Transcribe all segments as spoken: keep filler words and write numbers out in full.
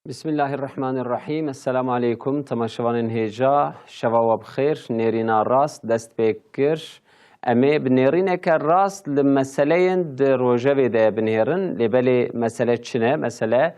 Bismillahirrahmanirrahim. Esselamu aleykum. Temaşevanên hêja, şeva we bi xêr. Nêrîna rast dest pê kir. Em ê bi nêrîneke rast li meseleyên di rojevê de binêrin. Lê belê mesele çi ne? Mesele,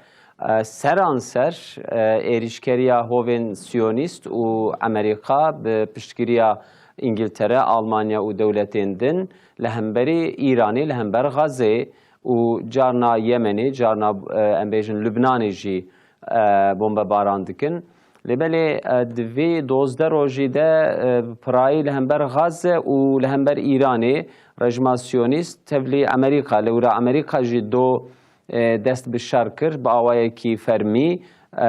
e, seranser, e, êrîşkeriya hovên siyonîst û Amerîka bi piştgiriya Îngiltere, Almanya û dewletên din li hemberî Îranê, li hember Xazê û carna Yemenê, carna, e, em bêjin Lubnanê jî, e, bombebaran dikin. Lê belê, e, di vê dozdeh rojî de, e, bi pirayî li hember Xaze û li hember Îranê rejima siyonîst tevlî Amerîka, lewra Amerîka jî do, e, dest bi şer kir bi awayekî fermî, e,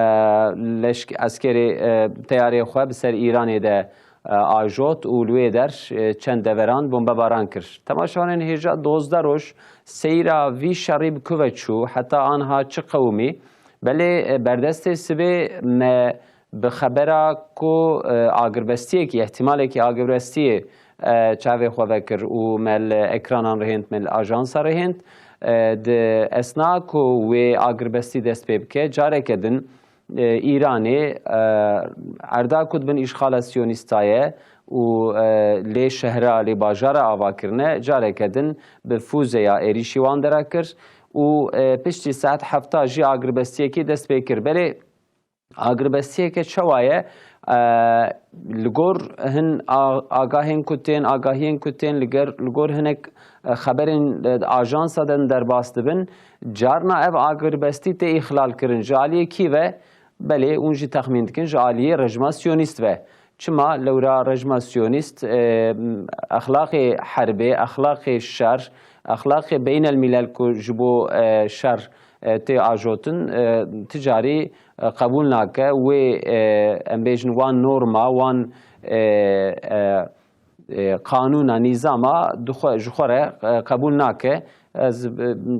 leşk-, eskerê, e, teyarê xwe bi ser Îranê de, e, ajot û li wê der, e, çend deveran bombebaran kir. Temaşevanên hêja dozdeh roj seyra vî şerî bi ku ve çû, heta anha çi qewimî? Belê, e, berdestê sibê me bi xebera ku, e, agirbestiyekî, ihtimalekî agirbestiyê, e, çavê xwe vekir û me li ekranan rihênd, me li ajansa rihênd. E, di esna ku wê agirbestî dest pê bike, careke din, e, Îranê, e, erda ku di bin îşxala siyonîsta ye û, e, lê şehra, lê bajara ava kirine, careke din bi fûzeya êrîşî wan dera kir û, e, piştî saet hefta jî agirbestiyekî dest pê kir. Belê agirbestiyeke çawa ye? E, li gor hin a-, agahên ku tên, agahiyên ku tên li ger-, li gor hinek, e, xeberên, e, ajansa de derbas dibin, carna ev agirbestî tê îxlal kirin. Ji aliyê kî ve? Belê, hûn jî texmîn dikin, ji aliyê rejima siyonîst ve. Çima? Lewra rejima siyonîst, e, exlaqê herbê, exlaqê şer, exlaqê beynelmîlel ku ji bo, e, şer, e, tê ajotin, e, ti carî, e, qebûl nake. Wê, e, em bêjin wan norma, wan, e, e, e, qanûna, nîzama di xwe, ji xwe re, e, qebûl nake. Ez, e,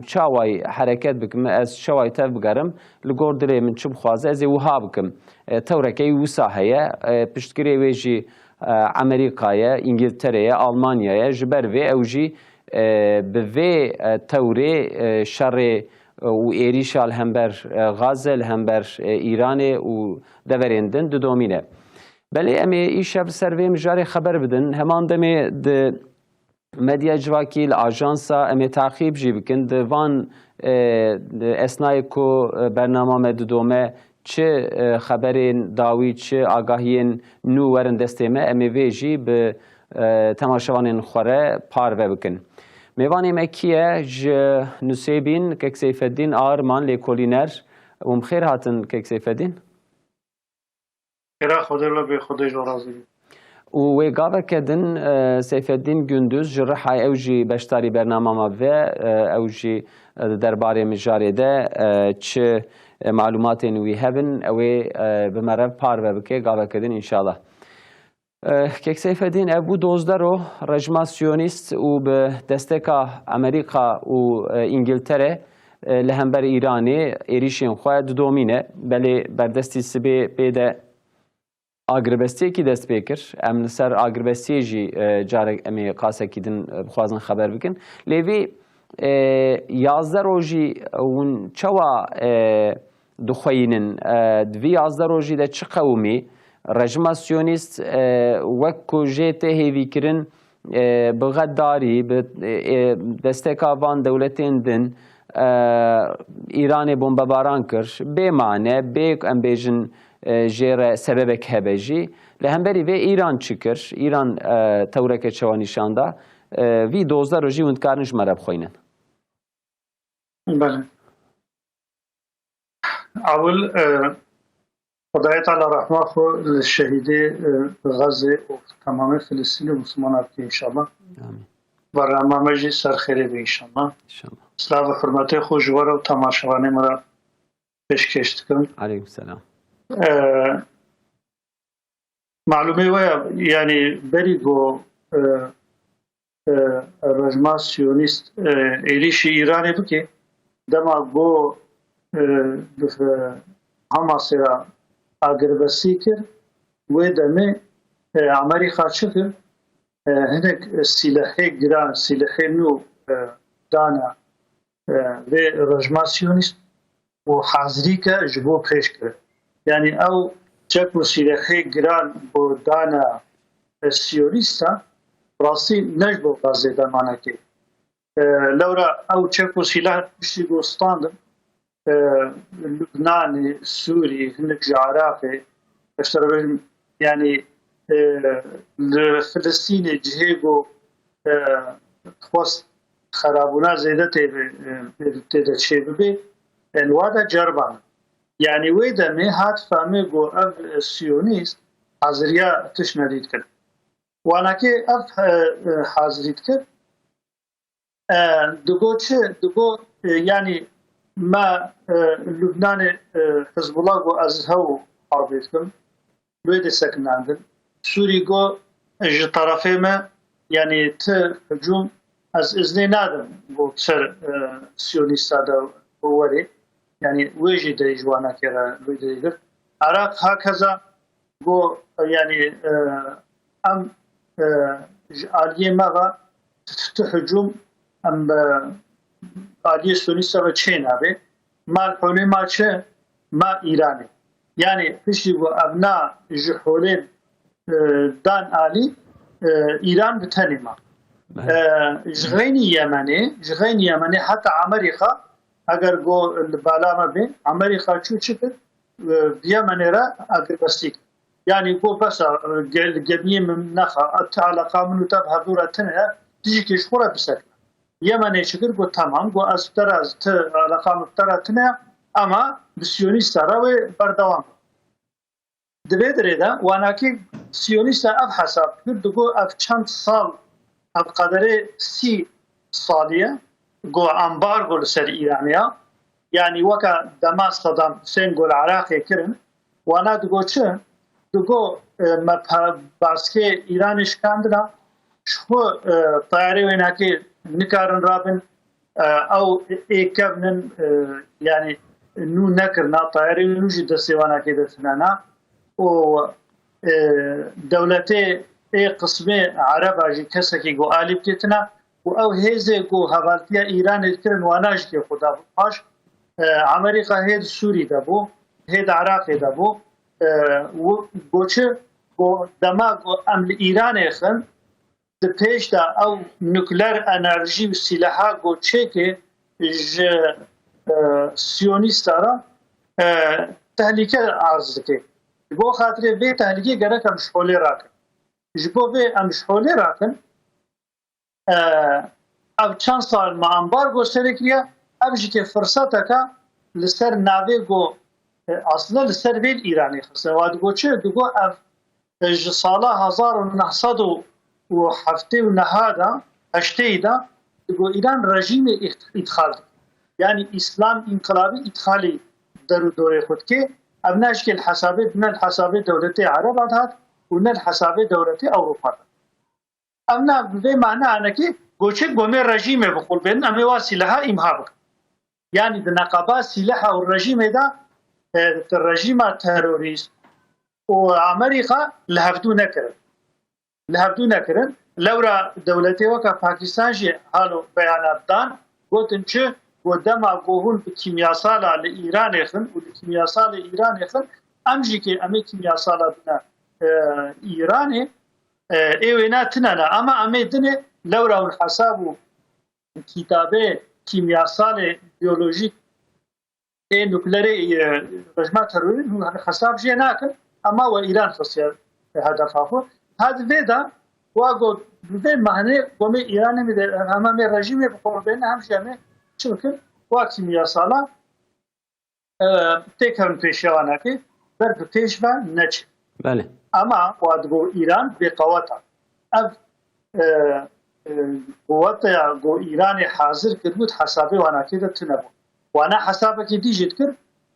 çaway hereket bikim, ez çaway tev bigerim, li gor dilê min çi bixwaze, ez ê wiha bikim. E, tewrekeyî wisa heye, e, piştgirê wê jî, e, Amerîka ye, Îngiltere ye, Almanya ye. Ji ber vê ew jî, e, bi vê, e, tewrê, e, şerê, e, û êrîşa li hember, e, Gaze, li hember, e, Îranê û deverên din didomîne. Belê em ê îşev ser vê mijarê xeber bidin. Heman demê di medya civakî, li ajansa em ê taqîb jî bikin. Di van, e, di esnayê ku, e, bernama me didome, çi, e, xeberên dawî, çi agahiyên nû werin destê me, em ê vê jî bi, e, temaşevanên xwe re parve bikin. Mêvanê me kî ye? Ji Nusêbîn, Kek Seyfeddîn Ağırman, lêkolîner. Hûn bi xêr hatin, Kek Seyfeddîn. Xêra Xwedê li bê, Xwedê ji we razî be. Û wê gaveke din, e, Seyfeddîn Gündüz ji Rihayê, ew jî beşdarî bernama me be, e, ew jî, e, di derbarê mijarê de, e, çi, e, malûmatên wî hebin, ew ê, e, bi me re parve bike gaveke din înşallah. E, Kek Seyfeddîn, ev bû dozdeh ro rejima siyonîst û bi desteka Amerîka û, e, Îngiltere, e, li hember Îranê êrîşên xwe didomîne. Belê berdestî sibê pê de agirbestiyekî dest pê kir. Em li ser agirbestiyê jî, e, carek em ê qasekî din, e, bixwazin xeber bikin. Lê vî, e, yazdeh rojî hûn çawa, e, dixweyînin? E, di vî yazdeh rojî de çi qewimî? Rejima siyonîst, e, wek ku jê tê hêvîkirin, e, bi xedarî, bi, e, e, desteka van dewletên din, e, Îranê bombebaran kir. Bê mane, bê, em bêjin, e, jê re sebebek hebe jî. Li hemberî vê Îran çi kir? Îran, e, tewreke çawa nîşan da? E, vî dozdeh rojî hûn dikarin ji me re bixwînin. Belê. Ewil, e, Xwedayê Teala rehma xwe li şehîdê, e, Xezê û temamê Filistînê û Mislimana bike înşallah. Amîn. Bernama me jî ser xêrê be înşallah. İnşallah. Silav û hurmetê xwe ji we re û temaşevanê me re pêşkêş dikim. Aleyküm selam. E, Malûmê we ye, yanî berî ku, e, e, rejima siyonîst, e, êrîşî Îranê bike, dema ku, e, bi, e, Hamasê re agirbestî kir, wê demê, e, Amerîka çi kir? E, hinek sîlehê giran, sîlehê nû, e, dane, e, vê rejima siyonîst. û hazirî ke ji bo pêş kirin. Yanî ew çek û sîlehê giran bo dana siyonîsta rastî ne ji bo Gazê demanekê. E, lewra ew çek û sîleh piştî ku standin, e, Lubnanê, Sûrî, hinek ji Iraqê, ez te re bêjim, yanî, e, li Filistînê cihê ku, e, xwest xerabûna zêde tê bi, e, tê de çêbibe, e, li wa de ceribandin. Yanî wê demê hat fehmê ku ev, e, siyonîst haziriya tişt nedî dikir. Wanakê ev, e, e, hazirî dikir. E, digo çi? Digo, e, yanî me, e, Lubnanê, e, Hizbullah got ez hew herbê dikim. Wê dê sekinandin. Sûrî got ji terefê me, yanî ti hicûm ez iznê nadim got ser, e, siyonîsta de werê. Yanî wê jî dey ji wanakê re wê dê girt. Iraq hakeza got, yanî, e, em, e, ji aliyê me ve tu hicûm em, e, aliyê siyonîsta ve çê nabe. Ma li holê ma çi? Ma Îranê. Yanî piştî ku ev na ji holê, e, dan alî, e, Îran bi tenê ma. E, ji xeynî Yemenê, ji xeynî Yemenê heta Amerîka, eger ku li bala me bê, Amerîka çû çi kir? E, bi Yemenê re agirbestî kir. Yanî ku bes e, gel-, gemiyê min nexa, e, ti eleqa min û te bi hevdû re tune ye, tijîkê ji xwe re bisekine. Yemenê çi kir? Got, "Temam, got, ez bi te re, ti eleqa min bi te re tune ye, ema bi siyonîsta re wê berdewam be." Di vê dirê de wanakî siyonîsta ev hesab dikir, digot, "Ev çend sal, ev qederê sî salî ye, got, ambargo li ser Îranê ye." Yanî weke dema Saddam Hussein got li Iraqê kirin, wana digot çi? Digot, e, me pe-, baskê Îranê şikandina, ji xwe, e, teyarê wênakê nikarin rabin, e, ew ê kevnin, e, yanî nû nekirina, teyarê nû jî destê wanakê de tine na. Û, e, dewletê ê qismê Ereba jî kesekî ku alî bikê tine, û ew hêzê ku hevaltiya Îranê dikirin, wana jî kê xwe da bû paş. E, Amerîka hê di Sûrî de bû, hê di Iraqê de bû. E, û got çi? Got dema ku em li Îranê xin, di pêş de ew nukleer enerjî û sîleha ku çêkê ji, e, siyonîsta re, e, tehlîke arz dike. Ji bo xatirê vê tehlîkê gerek em ji holê rakin. Ji bo vê em ji holê rakin, e, ev çend sal me ambargo serê kiriye, ev jî ke firseteke li ser navê ku, e, aslında li ser vê Îranê xiste. Wa digo çi? Digo ev, e, ji sala hezar û neh sed û heftê û neh de, heştê de, digo Îran rejîmê ît-, îtxal dike. Yanî Îslam înqilabî îtxalî der û dorê xwe dike. Ev ne ji ke li hesabê, ne li hesabê dewletê Ereba dihat û ne li hesabê dewletê Ewropa dihat. Ev na bi vê mehna anekî goçê gomê rejîmê bixulbênin, em ê wa sîleha îmha bikin. Yanî di neqaba sîleha û rejîmê de, e, rejîma terorîst û Amerîka li hevdû nekirin. Li hevdû nekirin. Lewra dewletê weke Pakistan jî halo beyanat dan, gotin çi? Got dema ku hûn bi kîmyasala li Îranê xin û li kîmyasalê Îranê xin, em jî kê em ê kîmyasala bine, e, Îranê, e, ê wêna tine ne. Ama em ê dinê lewra hûn hesab û kîtabê kîmyasalê biyolojîk ê nuklerê, e, rejma terorî hûn hesab jê nakin. Ama we Îran xistiye hedefa xwe. Had vê de wa got bi vê mehnê gomê Îranê mi de hem em ê rejîmê bi xwe bêne hem jî em ê çi bikin? Wa kîmyasala e, têkevin pêşiya wanakê, ber bi pêş ve neçin. Belê. Ama wa digo Îran bêqewet e. Ev, e, e, quwete ya ku Îranê hazir kiribû di hesabê wanakê de tune bû. Wana hesabekî dî jî dikir,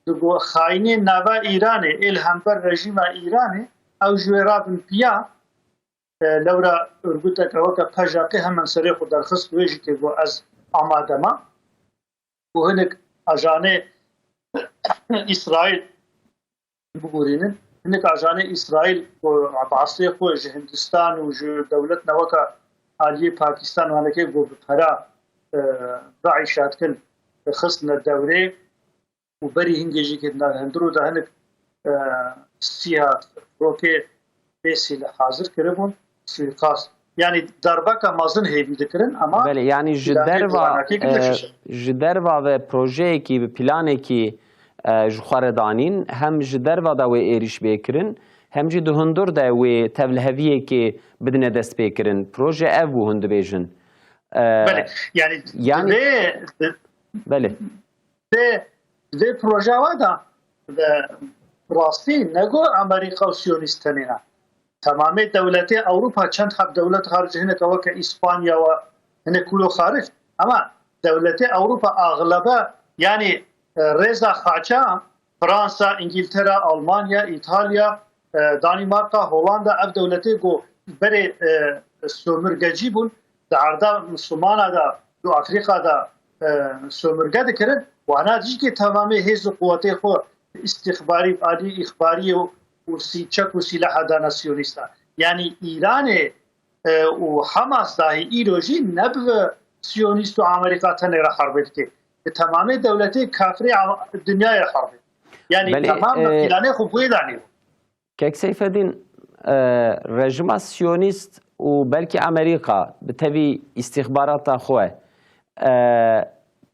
digo xayînê nava Îranê, ê li hember rejîma Îranê, ew ji wê rabin piya, e, lewra örgüteke weke P J Q hemen serê xwe derxist, wê jî kê got ez amade me. Ku hinek ajanê Îsraîl bigurînin, hinek ajanê Îsraîl ku bi eslê xwe ji Hindistan û ji dewlet neweka aliyê Pakistan wanekê ku bi pera, e, DAIŞ dikin, xistine dewrê. û berî hingê jî ke di nav hundir û de hinek, e, sîha rokê bê sîleh hazir kiribûn, suîqast. Yanî darbeka mezin hêvî dikirin, ama Belê, yanî ji planê derva, bi wanakê e, giş e. Ji derva ve projeyekî bi planekî, e, ji xwe re danîn, hem ji derva de wê êrîş bê kirin, hem jî di hundir de wê tevliheviyekê bidine destpêkirin. Proje ev bû, hûn dibêjin. E, Belê, yanî yanî divê, di- Belê. Vê, vê projeya we de, de rastî nego Amerîka û Siyonîst tenê ne. Temamê dewletê Ewropa, çend heb dewlet harici hineke weke Îspanya we hinek kulo xaric. Ama dewletê Ewropa axlebe, yanî, e, rêza xaça Fransa, Îngîltere, Almanya, Îtalya, e, Danîmarka, Hollanda, ev dewletê ku berê, e, sömürgecî bûn, di erda Mislimana de, di Afrîka de, e, sömürge dikirin, wana dijî ke temamê hêz û quwetê xwe îstîxbarî, alî îxbariyê û, û sî-, çek û sîleha dana Siyonîsta. Yanî Îranê, e, û Hamas dahî îro jî ne bi Siyonîst û Amerîka tenê re herbê dike. Bi temamê dewletê kafirê a-, dinyayê herbê. Yanî Belê, temam e, planê xwe bûyê danî. Kek Seyfedîn, e, rejima Siyonîst û belkî Amerîka bi tevî îstîxbarata xwe, e,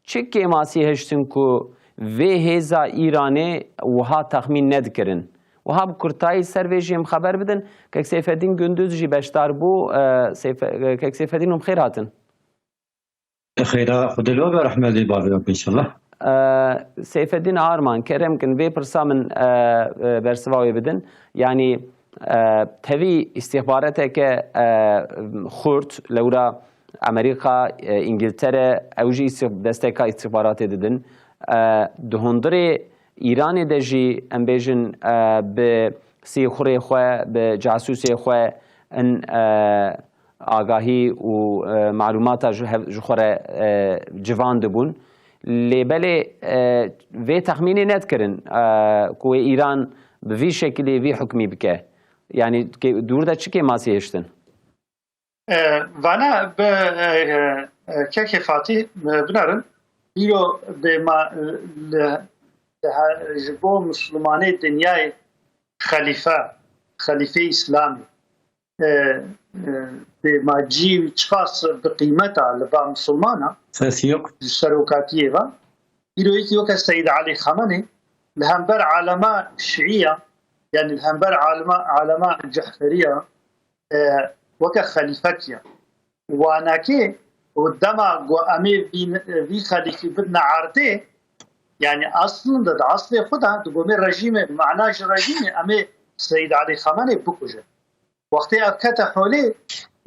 çi kêmasî hiştin ku vê hêza Îranê wiha texmîn nedikirin? Wiha bi kurtayî ser vê jî em xeber bidin. Kek Seyfedîn Gunduz jî beşdar bû. E, Seyfe-, e, Kek Seyfedîn, hûn bi xêr hatin. Xêra Xwedê li we be, rehmet lê bavê we, inşallah. E, Seyfeddîn Arman, kerem kin, vê pirsa min, e, e, bersiva wê bidin. Yanî, e, tevî îstîxbarateke, e, xurt, lewra Amerîka, e, Îngiltere, ew jî îstîx-, desteka îstîxbaratê didin. E, di hundirê Îranê de jî, em bêjin, e, bi sîxurê xwe, bi casûsê xwe in, e, agahî û, e, malûmata ji hev-, ji xwe re, e, civan dibûn. Lê belê, e, vê texmînê nedikirin, e, ku wê Îran bi vî şekilê vî hukmî bike. Yanî ke-, dûr de çi kêmasî hiştin? E, vana bi, e, e, kekê Fatî, e, binerin. Îro bê ma, e, li, li he-, ji bo Mislimanê dinyayê xelîfe, xelîfê Îslamê, e, e, bê ma cî çiqas bi qîmeta li ba Misilmana, Ses yok. Ji serokatiyê ve, îro yekî weke Seyîd Elî Xamenê li hember alema Şiiya, yanî li hember alema, alema Cehferiya, e, weke xelîfek ya. Wanakê û dema ku em ê vî, vî xelîfî bidine erdê, yanî aslında di aslê xwe de, di gomê rejîmê, mana ji rejîmê, em ê Seyîd Elî Xamenê bikujin. Wextê ev kete holê,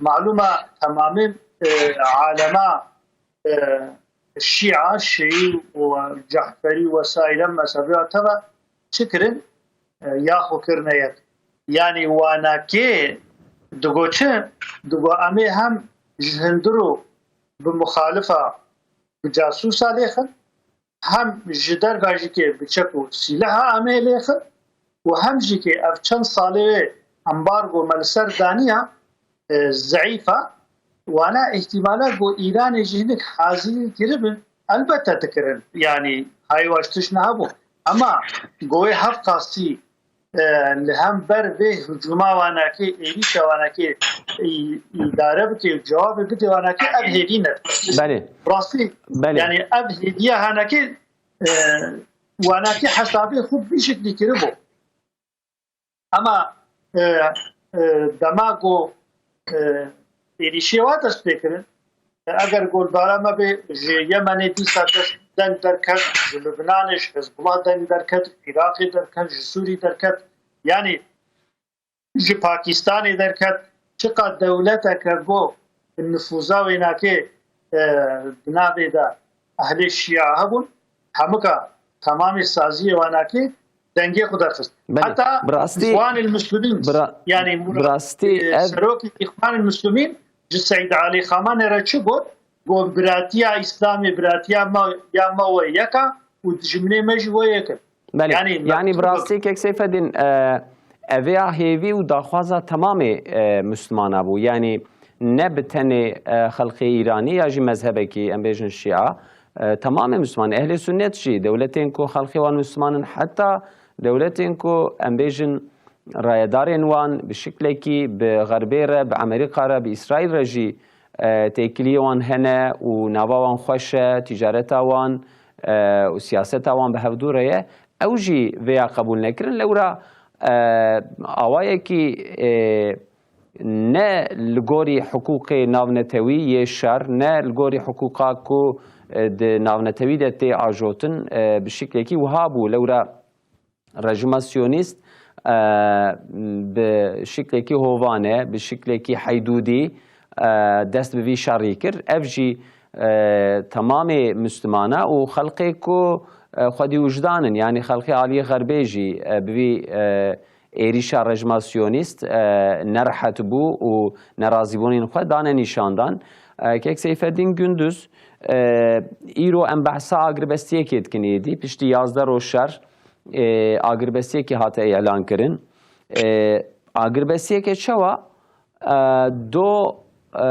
malûm e temamê, e, alema, e, Şîa, Şîî û Cehferî û wesaîre mezhebiya te ve çi kirin? E, ya xwe kirine yek. Yanî wanakê digo çi? Digo em ê hem ji hundir û bi muxalifa, bi casûsa lêxin, hem ji derve jî ke bi çek û sîleha em ê lêxin û hem jî ke ev çend salê wê embargo me li ser daniya, e, zeîf e, wana îhtîmala ku Îranê jî hinek hazirî kiribin, elbette dikirin. Yanî hay waş tişt nehebû. Ema goyê hevqasî, e, li hember vê hicûma wanakê, êrîşa wanakê î-, îdare bike û cewabê bide wanakê, ev hêvî ne. Belê. Rastî, Belê. Yanî ev hêviya hanakê, e, wanakê hesabê xwe bi vî şeklî kiribû. Ema, e, e, dema ku, e, êrîşê wa dest pê kirin, e, eger goldara me bê ji Yemenê dîsa dest deng derket, ji Libnanê, ji Hizbullah deng derket, ji Iraqê derket, ji Sûrî derket, yanî ji Pakistanê derket, çiqas dewleteke ku bi nifûza wênakê, e, di navê de ehlê Şîa hebûn, hemika temamê saziyê wanakê dengê xwe derxist. Belê, Heta bi rastî, Îxwanil Muslimîn, bi ra-, yanî bi rastî e, ev serokê Îxwanil Muslimîn ji Seyd Alî Xamenê re çi got? Got, biratiya Îslamê, biratiya me, ya me we yek a û dijminê me jî we yek in. Belê. Yanî, Yanî bi rastî kek Seyfedîn, e, ev ya hêvî û daxwaza temamê, e, Muslimana bû. Yanî ne bi tenê, e, xelkê Îranî ya jî mezhebekî, em bêjin Şîa, e, temamê Misliman, ehlê sunnet jî, dewletên ku xelkê wan Misliman in, heta dewletên ku em bêjin rayedarên wan bi şiklekî bi Xerbê re, bi Amerîka re, bi Îsraîl re jî, e, têkiliyê wan hene û nava wan xweş e, tîcareta wan, e, û siyaseta wan bi hevdû re ye, ew jî vêya qebûl nekirin. Lewra, e, awayekî, e, ne li gorî hiqûqê navnetewî yê şer, ne li gorî hiqûqa ku, e, di navnetewî de tê ajotin, e, bi şiklekî wiha bû. Lewra rejîma siyonîst, e, bi şiklekî hovane, bi şiklekî heydûdî, e, dest bi vî şerî kir. Ev jî, e, temamê Mislimana û xelkê ku, e, xwedî wijdan in, yanî xelkê aliyê Xerbê jî, e, bi vî, e, êrîşa rejîma siyonîst, e, nerehet bû û nerazîbûnên xwe dane nîşandan. E, Kek Seyfeddîn Gunduz, e, îro em behsa agirbestiyekê dikin êdî, piştî yazdeh roj şer, e, agirbestiyekê hate îlan kirin. E, agirbestiyeke çawa? E, do, e,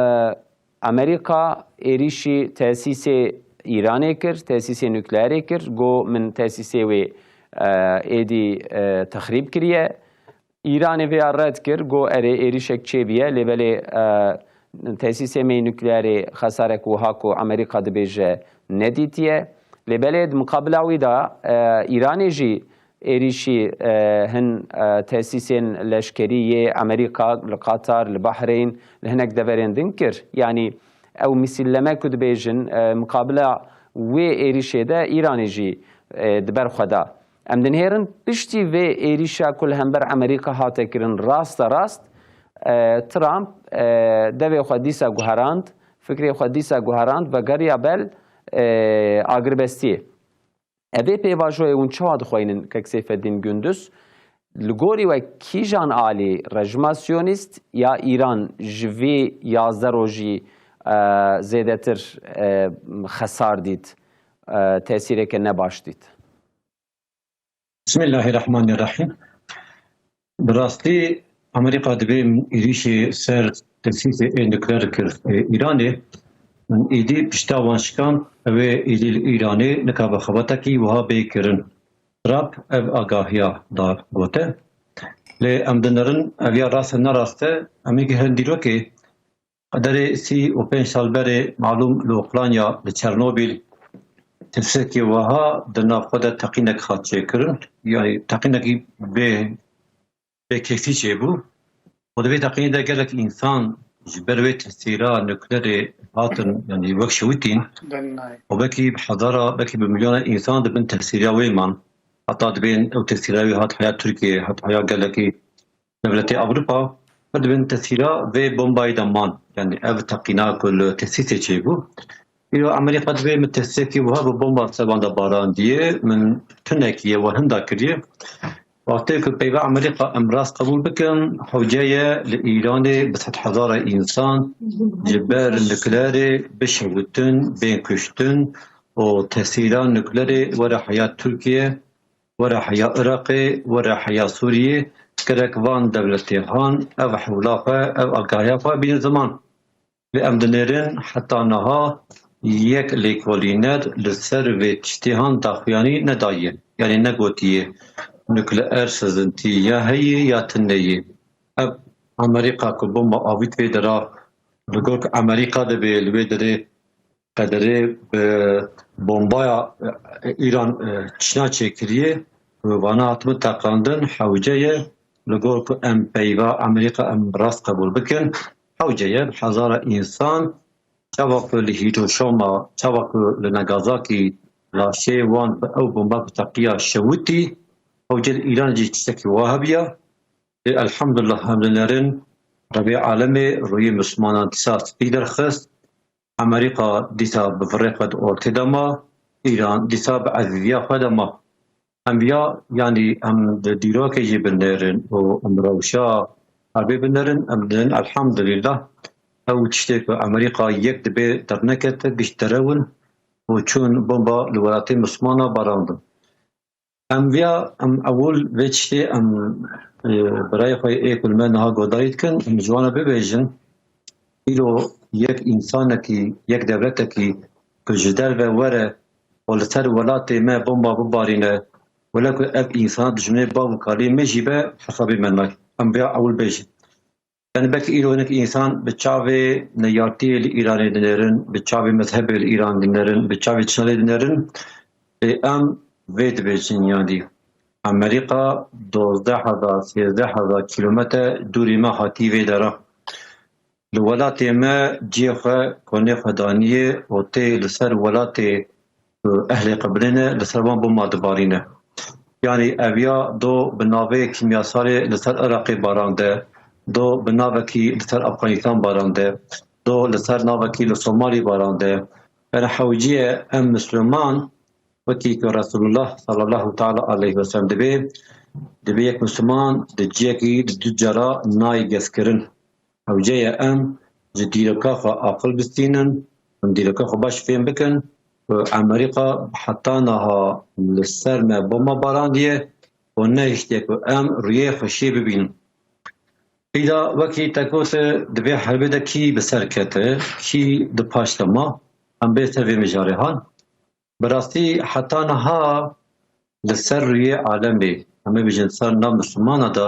Amerîka êrîşî tesîsê Îranê kir, tesîsê nukleerê kir, got, "Min tesîsê wê, e, êdî, e, texrîb kiriye." Îranê vêya red kir, got, "Erê, êrîşek çêbûye, lê belê, e, tesîsê me yê nukleerê xesarek wiha ku Amerîka dibêje nedîtiye." Lê belê di miqabila wî de, e, Îranê jî êrîşî, e, hin, e, tesîsên leşkerî yê Amerîka li Qatar, li Bahreyn, li hinek deverên din kir. Yanî ew misilleme ku dibêjin, e, miqabila wê êrîşê de Îranê jî, e, di ber xwe da. Em dinêrin piştî vê êrîşa ku li hember Amerîka hate kirin raste rast, e, Trump, e, devê xwe dîsa guherand, fikrê xwe dîsa guherand, vegeriya ber, e, agirbestiyê. Evê pêvajoyê hûn çawa dixweynin, Kek Seyfeddîn Gunduz? Li gorî we kîjan alî rejîma siyonîst ya Îran ji vî yazdeh rojî, e, zêdetir, e, xesar dît, e, tesîreke nebaş dît? Bismillahirrahmanirrahim. Bi rastî Amerîka divê êrîşê ser tesîsê ê nukleer kir ê Îranê. Min êdî pişta wan şikand, ew ê êdî li Îranê nikabe xebatekî wiha bê kirin. Trump ev agahiya da gote. Lê em dinerin, ev ya rast e ne rast e, em ê giherin dîrokê. Qederê sî û pênc sal berê, malûm, li Ukrayna, li Çernobîl, tiştekî wiha di nav xwe de teqînek hat çêkirin. Yanî teqînekî bê, bê kêfî çêbû. Û di vê teqînê de gelek însan ji ber wê tesîra nukleerê hatin, yanî wek şewitîn. Û belkî bi hezara, belkî bi milyona însan di bin tesîra wê man. Heta dibên ew tesîra wê hat heya Tirkiyê, hat heya gelekî dewletê Ewropa, xwe dibin tesîra vê bombayê de man. Yanî ev teqîna ku li tesîsê çêbû. Îro Amerîka divê min tesîsekî wiha bi bomba ser wan de barandiye, min tunekî ye we hinda kiriye. Wextê ku peyva Amerîka em rast qebûl bikin, hewce ye li Îranê bi sedhezara însan ji ber nukleerê bişewitin, bên kuştin û tesîra nukleerê were heya Tirkiye, were heya Iraqê, were heya Sûriyê, gerek van dewletê han ev hewla xwe, ev agahiya xwe bînin ziman. Lê em dinêrin heta niha yek lêkolîner li ser vê tiştê han daxuyanî nedaye, yanî negotiye nukleer sizintî ya heye ya tune ye. Ev Amerîka ku bomba avît vê dera, li gor ku Amerîka divê li wê derê qederê bi bombaya, e, Îran, e, çîna çêkiriye, vana hatibin teqandin, hewce ye, li gor ku em peyva Amerîka em rast qebûl bikin, hewce ye, bi hezara însan, çawa ku li Hiroşima, çawa ku li Nagasakî laşê wan bi ew bomba bi teqiya şewitî, hewce li Îran jî tiştekî wa hebiya. Lê elhamdulillah, em dinêrin, Rebê alemê rûyê Mislimanan dîsa spî derxist. Amerîka dîsa bi virê xwe di ortê de ma, Îran dîsa bi ezîziya xwe de ma. Em viya, yanî em di dîrokê jî binêrin û em rewşa herbê binêrin, em dibin elhamdulillah. Ew tiştê ku Amerîka yek dibê dernekete, gişt derewin û çûn bomba li welatê Mislimana barandin. Em viya, em ewil vê tiştê em, e, birayê xwe ê ku li me niha guhdarî dikin, em ji wan re bibêjin, îro yek însanekî, yek dewletekî ku ji derve were û li ser welatê me bomba bibarîne, wele ku ev însan dijminê bav û kalê me jî be, hesabê me nayê. Em vêya ewil bêjin. Yani belkî îro hinek însan bi çavê neyartiyê li Îranê dinêrin, bi çavê mezhebê li Îran dinêrin, bi çavê çinalê dinêrin. Lê em vê dibêjin, yanî Amerîka dozdeh hezar, sêzdeh hezar kîlometre dûrî me hatî vê dera. Li welatê me cihê xwe, konê xwe daniyê û tê li ser welatê ku ehlê qiblê ne, li ser wan bomba dibarîne. Yanî ev ya do bi navê kîmyasalê li ser Iraqê barande, do bi navekî li ser Afganistan barande, do li ser navekî li Somalî barande. Yani hewciye em Misliman, wekî ku Resulullah sallallahu teala aleyhi ve sellem dibê, dibê yek Misliman di ciyekî di du cara nayê gezkirin. Hewce ye em ji dîroka xwe aqil bistînin, em dîroka xwe baş fêm bikin ku Amerîka heta niha li ser me bomba barandiye û nehiştiye ku em rûyê xweşiyê bibînin. Îda wekî te got, di vê herbê de kî bi ser kete, kî di paş de ma, em bê ser vê mijarê han. Bi rastî heta niha li ser rûyê alemê, em ê bêjin ser nav Mislimana de,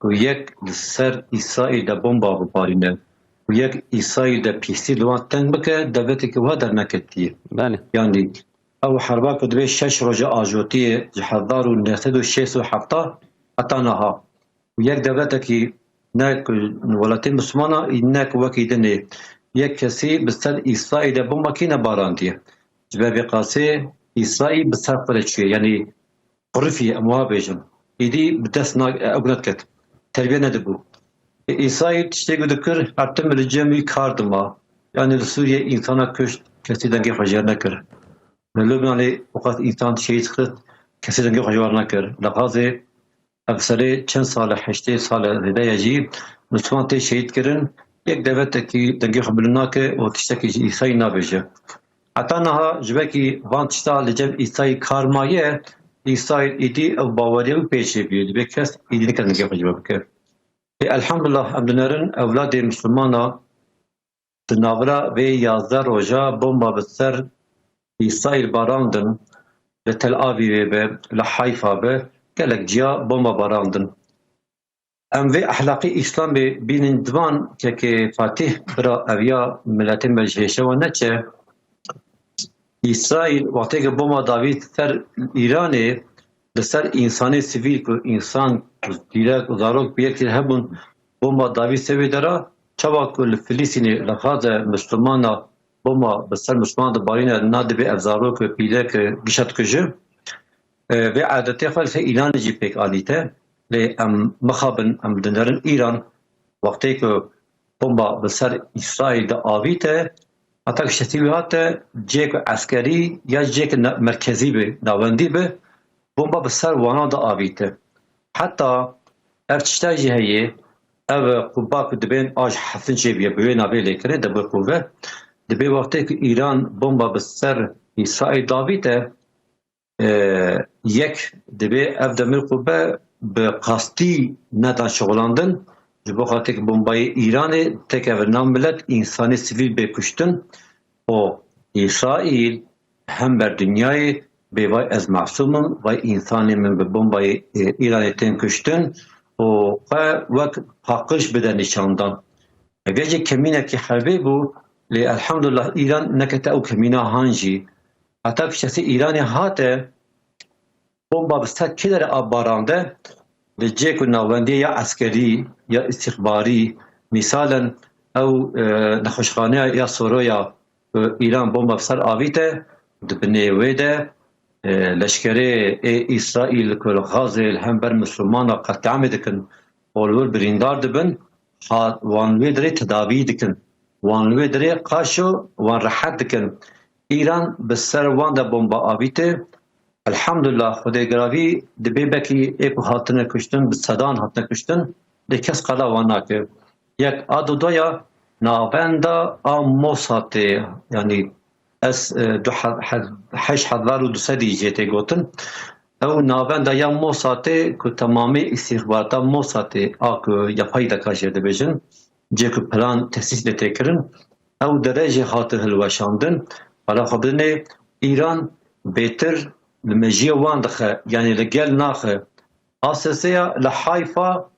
ku yek li ser Îsraîl de bomba bibarîne, ku yek Îsraîl de pîsî li wan teng bike, dewleteke wiha derneketiye. Belê. Yanî ew herba ku divê şeş roja ajotiye ji hezar û neh sed û şêst û heft heta niha. Û yek dewletekî ne ku welatê Mislimana, ne ku wekî dinê yek kesî bi ser Îsraîlê bomba kî nebarandiye. Ji ber vê qasê Îsraîl bi ser xwe re çûye, yanî qurifî, em wiha bêjin. Îdî bi dest na-, ew nediket. Terbiye nedibû. Ê, Îsraîl tiştê ku dikir, her tim li cem wî kar dima. Yanî li Sûriyê însana kuşt, kesî dengê xwe jêr nekir. Li Lubnanê û qas însan şehîd xist, kesî dengê xwe ji wan nekir. Li Gazê ev serê çend sal e, heştê sal e, zêde ye jî, Misliman tê şehîd kirin, yek dewletekî dengê xwe bilind nake û tiştekî ji Îsayî nabêje. Heta niha ji wekî van tişta li cem Îsayî kar maye, Îsayî îdî ew baweriya wî pêşê bî, divê kes îdî nike dengê xwe ji we bike. Ê, elhamdulillah, em dinerin ewladê Mislimana di navbera vê yazdeh roja bomba bi ser Îsraîl barandin, li Tel Avîvê be, li Hayfa be, gelek ciya bomba barandin. Em vê ehlaqî Îslamê bînin divan kekê Fatîh bira eviya miletê me ji hêşewa neçe. Îsraîl wextê ku bomba davî ser Îranê, li ser însanê sivîl ku însan, pîrek û zarok bi yekî hebûn, bomba davî ser wê dera, çawa ku li Filistînê, li Gaze Mislimana bomba bi ser Misliman dibarîne, na dibê ev zarok û pîrek gişa dikuje. E, vê edetê xwe li ser Îranê jî pêk anîte. Lê em mixabin, em dinerin Îran, wextê ku bomba bi ser Îsraîl de avîte, heta ku şetî wî hate, cihê ku eskerî ya cihê ku ne-, merkezî bi, navendî bi, bomba bi ser wana de avîte. Heta ev tişta jî heye, ev qubba ku dibên a ji hesin çêbûye, bi wê navê lê kirê, debû qûve. Dibê wextê ku Îran bomba bi ser Îsraîl davîte, e, yek, dibê ev demir qûbe bi qastî nedan şixulandin, ji bo xatir ku bombayê Îranê têkeve nav milet, însanê sivîl bê kuştin û Îsraîl hember dinyayê bê vay ez masûm im, vay însanê min bi bombayê, e, Îranê tên kuştin û xwe wek paqij bide nîşandan. Eger jî kemînekî herbê bû, lê elhamdulillah Îran nekete ew kemîna han jî. Heta ku şesê Îranê hate, bomba bi ser kê dere a barande, li cihê ku navendiyê ya eskerî, ya îstîxbarî, mîsalen ew, e, nexweşxaneya ya Soroya, e, Îran bomba bi ser avîte, di binê wê de, e, leşkerê ê Îsraîl ku li Gazê li hember Mislimana qetlîamê dikin û li wir birîndar dibin, ha, wan li wê dirê tedavî dikin. Wan li wê dirê qaşo wan rehet dikin. Îran bi ser wan de bomba avîte. Elhamdulillah, Xwedê giravî dibê belkî ê ku hatine kuştin, bi sedan hatine kuştin, lê kes qala wan nake. Yek a dudoya navenda a Mossadê, yanî S, e, du he-, he-, heşt hezar û du sedî jê tê gotin. Ew navenda ya Mossadê ku temamê îstîxbarata Mossadê a ku yapay zeka jê dibêjin, cê ku plan tesîs lê tê kirin, ew dere jê hate hilweşandin. Bala xwe bidinê, Îran bêtir li mejiyê wan dixe, yanî li gel naxe. A S S ya li Hayfa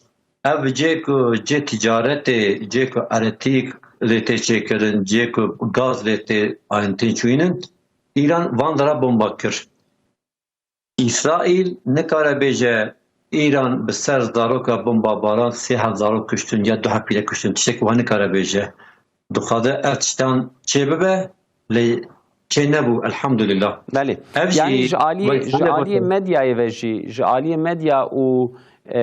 ev cê ku cê ticaretê, cê ku eretîk lê tê çêkirin, cê ku gaz lê tê, an, tên çûyînin, Îran van dera bomba kir. Îsraîl nikare bêje Îran bi ser zaroka bombabaran sê heb zarok kuştin ya du heb pîle kuştin. Tiştek wiha nikare bêje. Dixwaze ev tiştan çêbibe, lê çê nebû, elhamdulillah. Belê. Ev jî Yani ji aliyê, wek ji hale aliyê bakın. Medyayê ve jî, ji aliyê medya û, e,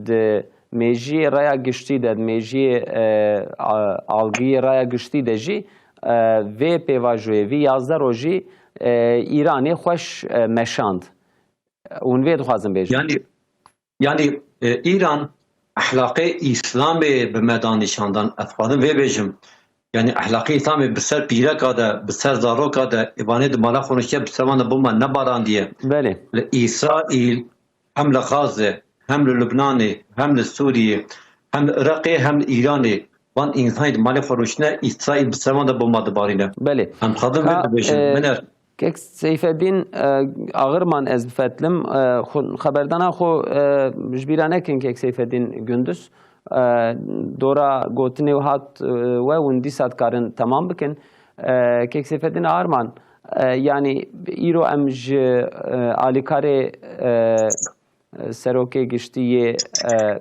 di mêjiyê raya giştî de, di mêjiyê, e, a-, algiyê raya giştî de jî, e, vê pêvajoyê, vî yazdeh rojî, e, Îranê xweş, e, meşand. Hûn vê dixwazin bêjin? Yani, yani, e, Îran ehlaqê Îslamê bi me da nîşandan, ez dixwazim vê bêjim. Yani ehlaqê Îslamê bi ser pîreka de, bi ser zaroka de, îvanê di mala xwe niştiye, bi ser wan de bomba nebarandiye. Belê. Li Îsraîl, hem li Xaze, hem li Lubnanê, hem li Sûriyê, hem li Iraqê, hem li Îranê, van însanê di malê xwe rûştine, Îsraîl bi ser wan de bomba dibarîne. Belê. Em dixwazin vê Ka, dibêjin. E, Biner. Kek Seyfeddîn, e, Ağırman ez bifetlim, e, xwe, xeberdana xwe, e, ji bîra nekin Kek Seyfeddîn Gündüz. E, dora gotinê û hat, e, we hûn dîsa dikarin temam bikin. E, Kek Seyfeddîn Ağırman, e, yani îro em ji, e, alîkarê, e, Serokê Giştî yê, e,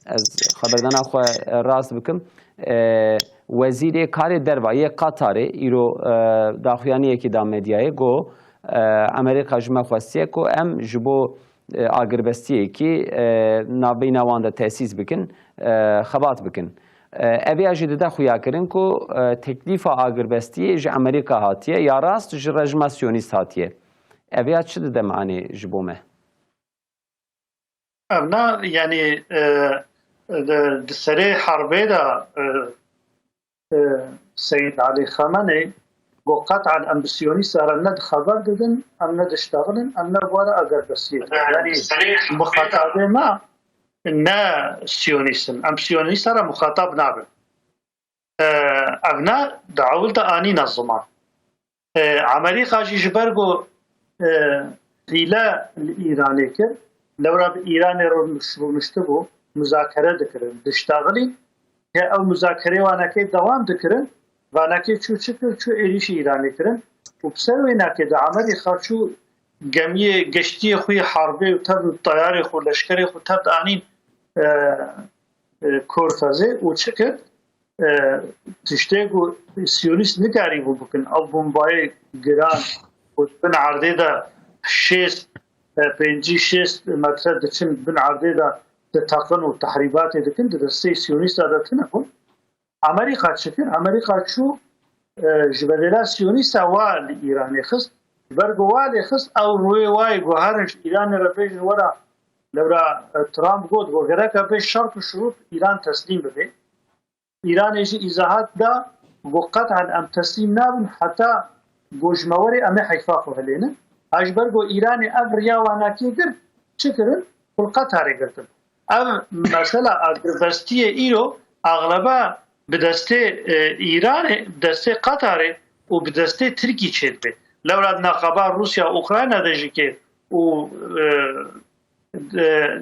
ez xeberdana xwe rast bikim, e, Wezîrê Karê Derva yê Qatarê îro, e, daxuyaniyekî da medyayê, got, e, Amerîka ji me xwestiye ku em ji bo, e, agirbestiyekî, e, navbeyna wan de tesîs bikin, e, xebat bikin. E, ev ya jî dide xuyakirin ku, e, teklîfa agirbestiyê ji Amerîka hatiye ya rast ji rejima Siyonîst hatiye. Ev ya çi dide manê ji bo me? Evna, yani, e, di, di serê herbê de, e, e, Seyîd Elî Xameney got, qet'an em bi Siyonîsta re ne di xeber didin, em ne diştexilin, em ne were egerbestiyê dikin. Yani, muxatabê me ne Siyonîst in. Em Siyonîsta re muxatab nabin. E, ev ne di ewil de anîne ziman. E, Amerîka jî ji ber ku, e, hîle li Îranê kir, lewra bi Îranê rûniş-, rûniştibû, muzakere dikirin, diştexilîn, ke ew muzakerê wanekê dewam dikirin, vanekê çû çi kir, çû êrîşî Îranê kirin û bi ser wê nekê de Amerîka çû gemiyê geştiyê xwe yê herbê û tev û teyarê xwe, leşkerê xwe tev anîn, e, e, Korfezê û çi kir? E, tiştê ku Siyonîst nikarîbû bikin, ew bombayê giran ku di bin erdê de şêst, e, pêncî şêst metre diçin bin erdê de diteqin û tehrîbatê dikin, di destê Siyonîsta de tune bûn. Amerîka çi kir? Amerîka çû, e, ji bedêla Siyonîsta wa li Îranê xist. Ji ber ku wa lê xist, ew rûyê wayê guherin ji Îranê re bêjin were, lewra, e, Trump got, got gereke bê şert û şurût Îran teslîm bibe. Îranê jî îzahat da, got qet'an em teslîm nabin heta got ji me werê em ê heyfa xwe hilênin. Ha ji ber got Îranê ev riya wanakê girt, çi kirin? Xwe li Qetarê girtin. Ev mesela agirbestiyê îro axleba bi destê, e, Îranê, bi destê Qetarê û bi destê Tirkî çêdibe. Lewra di naqaba Rûsya û Ukrayna de jî ke û, e, e,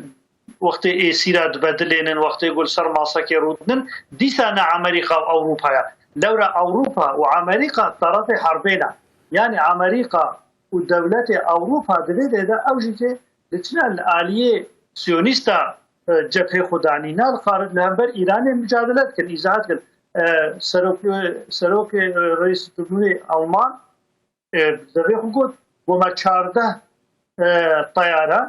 wextê êsîra dibedilênin, wextê ku li ser masekê rûdinin, dîsa ne Amerîka û Ewropa ye. Lewra Ewropa û Amerîka tarafê herbê ne. Yanî Amerîka û dewletê Ewropa di vê dê de ew jî ke diçine li aliyê Siyonîsta, e, cephê xwe danîne, li xarit li hember Îranê micadele dikin, îzahat dikin. E, serok-, serokê, e, Reîs Cumhurê Alman, e, devê xwe got, got me çardeh, e, teyare,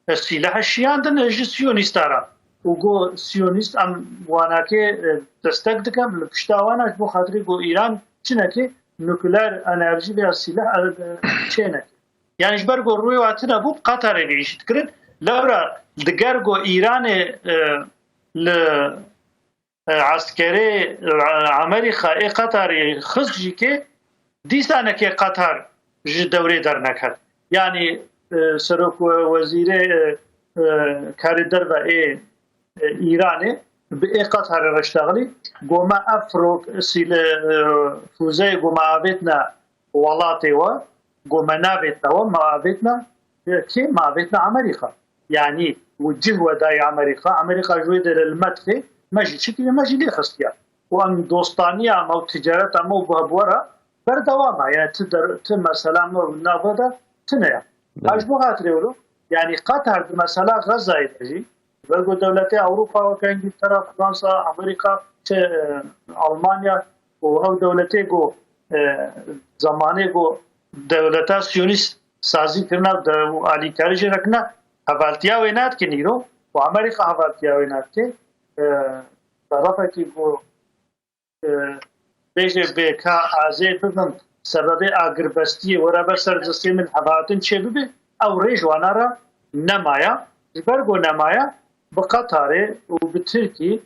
e, sîleh şiyandin, e, ji Siyonîsta re. Û got Siyonîst em wanakê, e, destek dikin, li pişta wan e, ji bo xatirê got Îran çinekê nukleer enerjî veya sîleh, e, çêneke. Yani ji ber ku rûyê wa tune bû, bi Qatarê vê îşî dikirin. Lewra diger ku Îranê, e, li, e, eskerê, e, Amerîka ê Qatarê xist jî ke dîsanekê Qatar ji dewrê derneket. Yani, e, serok we-, wezîrê, e, e, karê derve ê e, Îranê bi ê Qatarê re ştexilî, goma ev firok sîle, e, fûzeyê goma avêtine welatê we, go me navêtne we, me avêtne kê? Me avêtne Amerîka. Yanî û cih we dayê Amerîka, Amerîka ji wê derê li me dixê, me jî çi kiriye, me jî lê xistiye. Û em dostaniya me û ticareta me û bi we re berdewam e. Yani ti der-, ti mesela me û nava de tune ye. Ha, ji bo xatirê wilo, yani Qatar di mesela Xezayê de jî, ber ku dewletê Ewropa weke Îngiltere, Fransa, Amerîka, çi, e, Almanya û ew dewletê ku, e, zemanê ku dewleta Siyonîst sazî kirine de û alîkarî jê re kirine, hevaltiya wê nadikin îro û Amerîka hevaltiya wê nadike. E, tarafekî ku, e, bêje bê ka azê bibin, sebebê agirbestiyê were ber ser destê min hevatin çê bibe, ew rê ji wana re nemaya. Ji ber ku nemaya, bi Qatarê û bi Tirkî,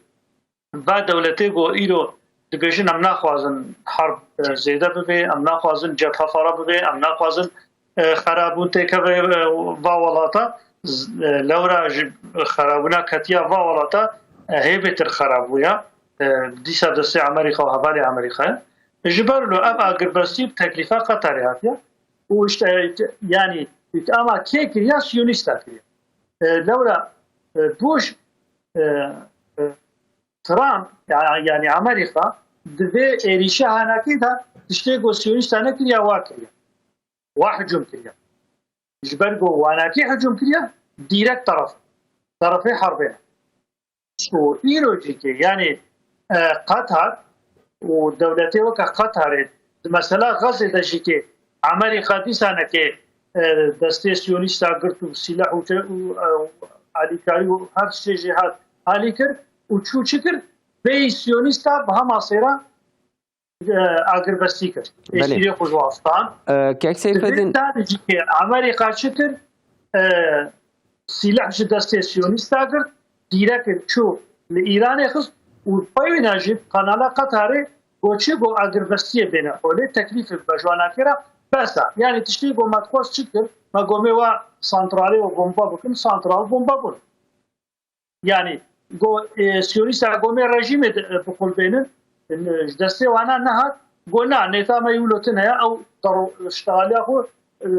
va dewletê ku îro dibêjin, em naxwazin herb, e, zêde bibe, em naxwazin cephe fera bibe, em naxwazin, e, xerabûn têkeve, e, va welata, z-, e, lewra ji xerabûna ketiya va welata, e, hê bêtir xerabûya, e, dîsa destê Amerîka û hevalê Amerîka ye. Ji ber lo ev agirbestî bi teklîfa Qatarê hatiye û işte, e, yanî îtama kê kiriya? Siyonîsta kiriye. E, lewra, e, Bush, e, e, Trump, ya-, yani Amerîka, di vê êrîşa hanakî de tiştê ku Siyonîsta nekiriye, wa kiriye. Wa hicûm kiriye. Ji ber ku wanakî hicûm kiriye, dîrekt teref, terefê herbê ne. Û îro jî ke, yani, e, Qatar û dewletê weke Qatarê di mesela Xezê de jî ke Amerîka dîsaneke, e, destê Siyonîsta girt û sîleh û ce-, û, e, alîkarî û her tiştê jê hat alî kir û çû çi kir? Bêyî Siyonîsta bi hema sêra, e, agirbestî kir. Belê. Êsîrê xwe ji wan stand. E, Kek Seyfedîn. Di vê tarî jî ke Amerîka çi kir? E, sîleh ji destê Siyonîsta girt, dîrek çû li Îranê xist û peyvîna jî kanala Qatarê got çi, got agirbestiyê bêne holê, teklîfê bi ji wana kira, bes e. Yani tiştê got me dixwest çi kir? Me got me wa santralê we bomba bikin, santral bomba bûn. Yani got, e, Siyonîsta got me rejîmê de, e, biqulbênin, e, ji destê wana nehat. Got na, nêta me yû lotin heye, ew dero-, ştexaliya xwe, e,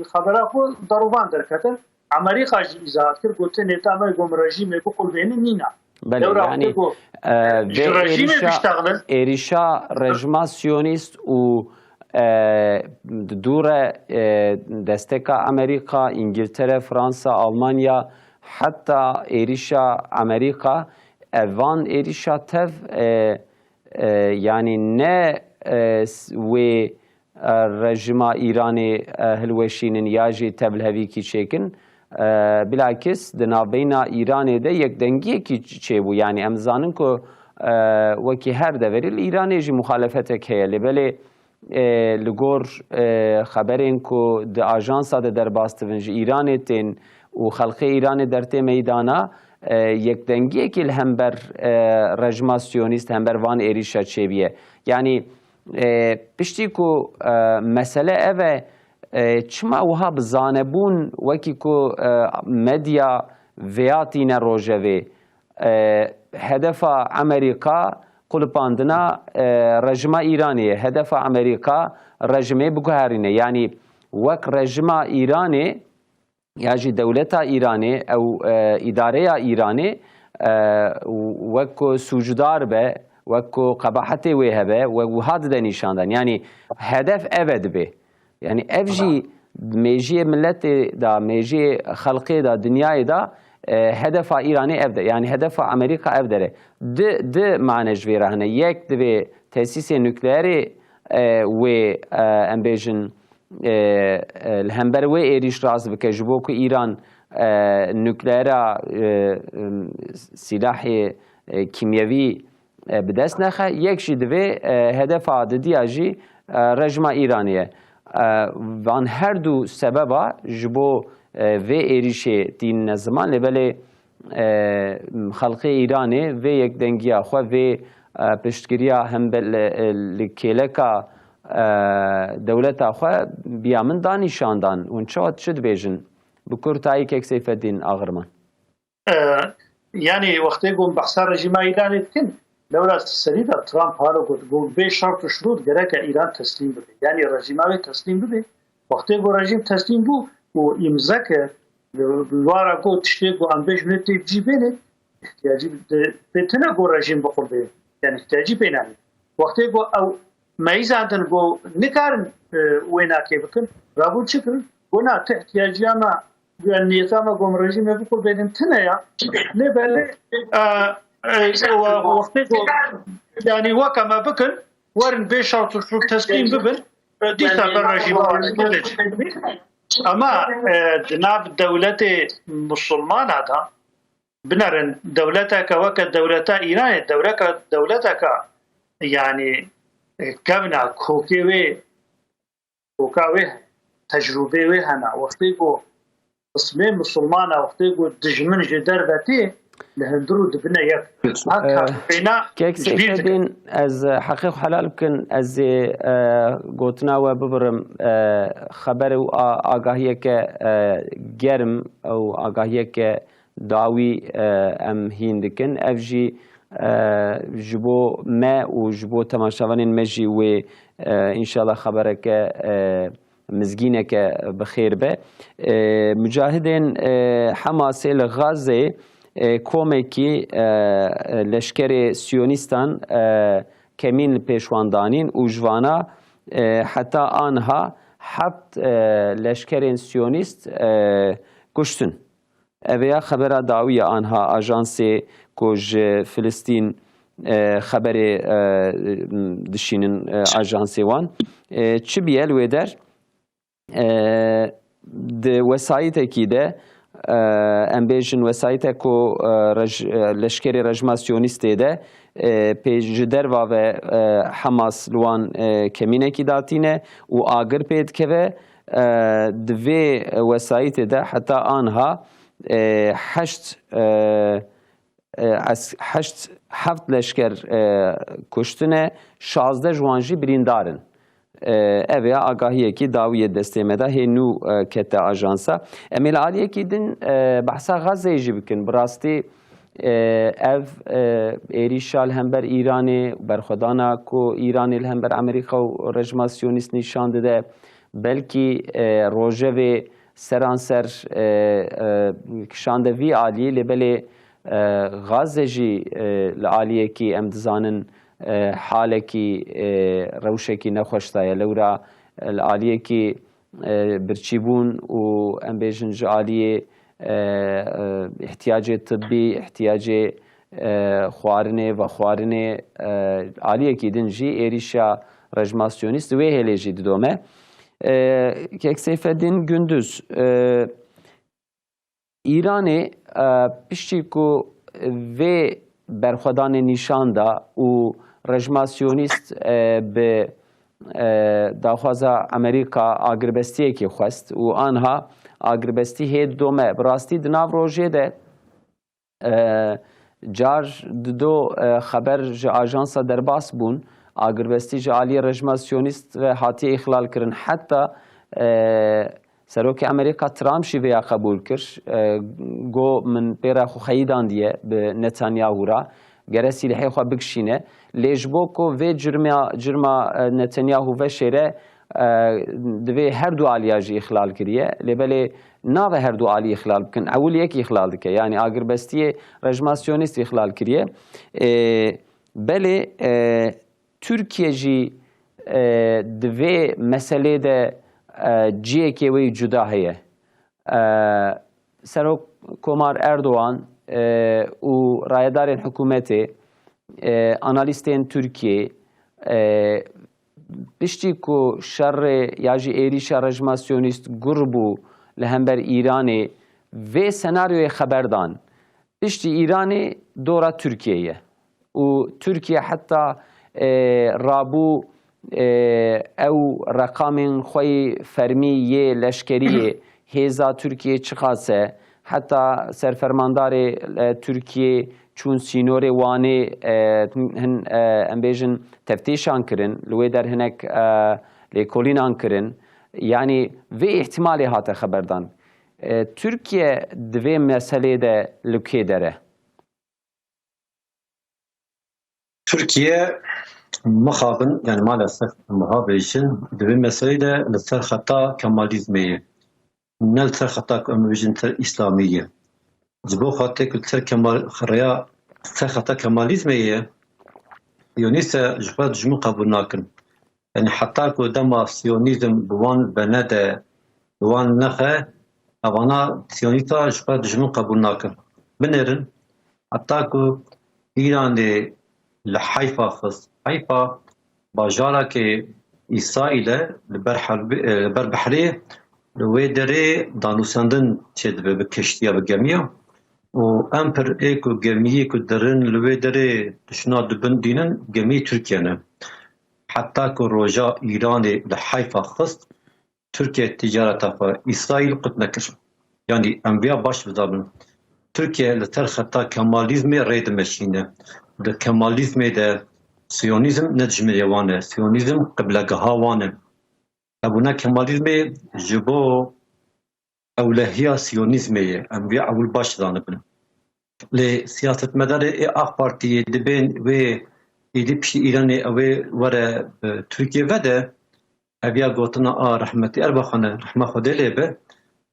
xebera xwe derovan derketin. Amerîka jî îzahat kir, got nêta me got rejîmê biqulbênin nîna. Belê, Lewra yanî, got, e, ji vê rejîmê êrîşa, biştexilin. Êrîşa rejima Siyonîst û, e, di dû re, e, desteka Amerîka, Îngiltere, Fransa, Almanya, heta êrîşa Amerîka, e, van êrîşa tev, e, e, yanî ne, e, s-, wê, e, rejima Îranê, e, hilweşînin ya jî tevlihevîkî çêkin. E, bilakis di navbeyna Îranê de yekdengiyekî ç-, çêbû. Yanî em zanin ku, e, wekî her deverî li Îranê jî muxalefetek heye. Lê belê, e, li gor, e, xeberên ku di ajansa de derbas dibin ji Îranê tên û xelqê Îranê dertê meydana, e, yekdengiyekî li hember, e, rejima siyonîst, hember van êrîşa çêbûye. Yanî, e, piştî ku, e, mesele ev e, e, çima wiha bi zanebûn wekî ku, e, medya vêya tîne rojevê, e, hedefa Amerîka qulipandina, e, rejima Îranê ye. Hedefa Amerîka rejimê biguherîne. Yanî wek rejima Îranê ya jî dewleta Îranê, ew, e, îdareya Îranê, e, wek ku sûcdar be, wek ku qebahetê wê hebe, wek wiha dide nîşandan. Yanî hedef ev e dibe. Yani ev jî mêjiyê miletê da, mêjiyê xelkê da, dinyayê da, e, hedefa Îranê ev de, yani hedefa Amerîka ev dere. Di, di mane ji vê re hene. Yek divê tesîsê nukleerê, e, wê, e, em bêjin, e, e, li hember wê êrîş rast bike, ji bo ku Îran, e, nukleera, e, em, sîlahê, e, kîmyevî e, bi dest nexe, yek jî divê, e, hedefa didiya jî, e, rejima Îranê ye. E, van her du sebeba ji bo, e, vê êrîşê tînine ziman, lê belê, e, xelkê Îranê vê yekdengiya xwe, vê, e, piştgiriya hembe-, li, e, li kêleka, e, dewleta xwe biya min da nîşandan. Hûn çawa çi dibêjin? Bi kurtayî kek Seyfeddîn Axirman. E, yani wextê ku em behsa rejîma Îranê dikin, Lewra serî de Trump haro got, got, bê şert û şurût gereke Îran teslîm bibe. Yanî rejîma wê teslîm bibe. Wextê ku rejîm teslîm bû û îmze kir, li wara got tiştê ku em bêjin wê tê cî bêne, ihtiyacî pê tune ku rejîm biqulbê. Yanî ihtiyacî pê nayê. Wextê ku ew meyzandin ku nikarin, e, wê nakê bikin, rabûn çi kirin? Got na, ti ihtiyaciya me, guya niyeta me ku em rejîmê biqulbênin tune ya. Lê belê, e, e, we-, wextê ku, yanî weke me bikin, werin bê şert û şurût teslîm bibin, e, dîsa ber rejîma bikin. Ama, e, di nav dewletê musulmana de, binerin, dewleteke weke dewleta Îranê, dewleke, dewleteke, yanî, e, kevna kokê wê, koka wê, tecrûbê wê hene. Wextê ku qismê musulmana, wextê ku dijmin ji derve tê, li hundir û dibine yek. Ha, Ee, kapêna Kek ji bîr dikin. Seyfeddin, ez, e, heqê xwe helal bikin, ez ê, e, gotina we bibirim, e, xeber û a-, agahiyeke, e, germ û agahiyeke dawî, e, em hîn dikin. Ev jî, e, ji bo me û ji bo temaşevanên me jî wê, e, înşallah xebereke, e, mizgîneke bi xêr be. E, mucahidên, e, Hamasê li Gazê, e, komekî, e, leşkerê siyonîstan, e, kemîn li pêş wan danîn û ji vana, e, heta anha heft, e, leşkerên siyonîst, e, kuştin. Ev ya xebera dawî ya anha ajansê ku ji Filistîn, e, xeberê, e, dişînin, e, ajansê wan. E, çi biye li wê der? E, di wesayîtekî de, e, em bêjin wesayîtek ku, e, rej-, e, leşkerê rejma siyonîstê de, e, pê ji derva ve, e, Hamas li wan, e, kemînekî datîne û agir pê dikeve. E, di vê wesayîtê de heta anha, e, heşt, e, e, es-, heşt, heft leşker, e, kuştine, şazdeh ji wan jî birîndar in. E, ev ya agahiyekî dawî yê destê me de hê nû, e, kete ajansa. Em ê li aliyekî din, e, behsa Gazeyê jî bikin. Bi rastî, e, ev, e, êrîşa li hember Îranê, berxwedana ku Îranê li hember Amerîka û rejima siyonîst nîşan dide, belkî, e, rojevê seranser, e, e, kişande vî alî, lê belê, e, Gaze jî, e, li aliyekî em dizanin, e, halekî, e, rewşekî nexweş de ye. Lewra, e, li aliyekî, e, birçîbûn û em bêjin ji aliyê, e, e, ihtiyacê tibbî, ihtiyacê, e, xwarinê, vexwarinê, e, aliyekî din jî êrîşa rejma siyonîst di wê hêlê jî didome. E, Kek Seyfeddin Gündüz, e, Îranê, e, piştî ku vê berxwedanê nîşan da û rejima siyonîst, e, bi, e, daxwaza Amerîka agirbestiyekê xwest û anha agirbestî hê didome. Bi rastî di nav rojê de, e, car dido, e, xeber ji ajansa derbas bûn, agirbestî ji aliyê rejima siyonîst ve hatiye îxlal kirin. Heta, e, Serokê Amerîka Trump jî vêya qebûl kir. E, got, min pê re xwe xeyî dandiye bi Netanyahu re. Gere sîlehê xwe bikişîne. Lê ji bo ku vê cirma, cirma, e, Netanyahu veşêre, e, divê her du aliya jî îxlal kiriye. Lê belê nabe her du alî îxlal bikin. Ewil yek îxlal dike. Yanî agirbestiyê rejima siyonîst îxlal kiriye. E, belê, e, Tirkiye jî, e, di vê meselê de, e, cihekê wê cuda heye. E, Serok Komar Erdogan, e, û rayedarên hikûmetê, e, analîstên Tirkiyê, e, piştî ku şerê ya jî êrîşa rejima siyonîst gur bû li hember Îranê, vê senaryoyê xeber dan. Piştî Îranê dora Tirkiyê ye. Û Tirkiye heta, e, rabû, e, ew reqamên xwe yê fermî yê leşkeriyê hêza Tirkiyê çiqas e, heta serfermandarê, e, Tirkiyê çûn sînorê Wanê, e, hin, e, em bêjin teftîşan kirin, li wê der hinek, e, lêkolînan kirin. Yanî vê îhtimalê hate xeberdan. E, Tirkiye di vê meselê de li kê der e? Tirkiye mixabin, yani maalesef em wiha bêjin, di vê meseleyê de li ser xeta Kemalîzmê ye. Ne li ser xeta ku em bêjin ser Îslamî ye. Ji bo xatirê ku li ser Kemal, rêya ser xeta Kemalîzmê ye, Siyonîst e ji xwe dijmin qebûl nakin. Yani heta ku dema Siyonîzm bi wan venede, bi wan nexe, evana Siyonîsta ji xwe dijmin qebûl nakin. Binêrin, heta ku Îranê li Heyfa xist. Heyfa bajarekê Îsraîl e, li ber herbê, li ber behrê, li wê derê danûsendin çêdibe bi keştiya, bi gemiya. Û em pir ê ku gemiyê ku derin li wê derê dişina dibin dînin, gemiyê Tirkiye ne. Heta ku roja Îranê li Heyfa xist, Tirkiye ticareta xwe Îsraîl qut nekir. Yanî em viya baş bizanbin. Tirkiye li ser xeta Kemalîzmê rê dimeşîne. Di Kemalîzmê de Siyonîzm ne dijminê wan e. Siyonîzm qiblegeha wan e. Hebûna Kemalîzmê ji bo ewlehiya Siyonîzmê ye. Em vê ewil baş zanibin. Lê siyasetmedarê ê AK Partiyê dibên wê êdî piştî Îranê ew ê were bi Tirkiye vede, eviya gotina a rehmetî Erbaxan e, rehma Xwedê lê be,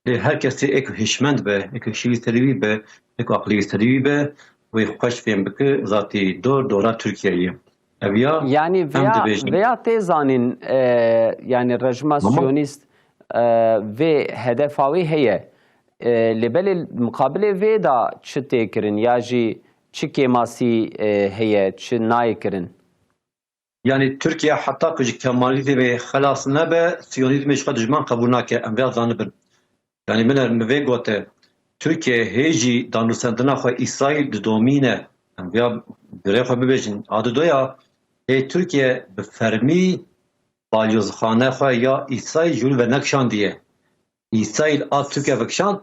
lê her kesê ê ku hişmend be, ê ku hişî wî serî wî be, ê ku aqilî wî serî wî be, wê xweş fêm bike, zatî dor dora Tirkiyeyê ye. Eviya Yani em vêya, dibêjin. Vêya tê zanîn, e, yani rejima Tamam. Siyonîst, e, vê hedefa wê heye. E, lê belê muqabilê vê de çi tê kirin ya jî çi kêmasî, e, heye, çi nayê kirin? Yani Tirkiye heta ku ji Kemalîzmê xelas nebe, Siyonîzmê ji xwe dijman qebûl nake. Em vêya zanibin. Yani min er, min vê gote, Tirkiye hê jî danûsendina xwe Îsraîl didomîne. Em vêya bi rê xwe bibêjin. A didoya, hê Tirkiye bi fermî balyozxane xwe ya Îsraîl ji wir venekişandiye. Îsraîl a Tirkiye vekişand,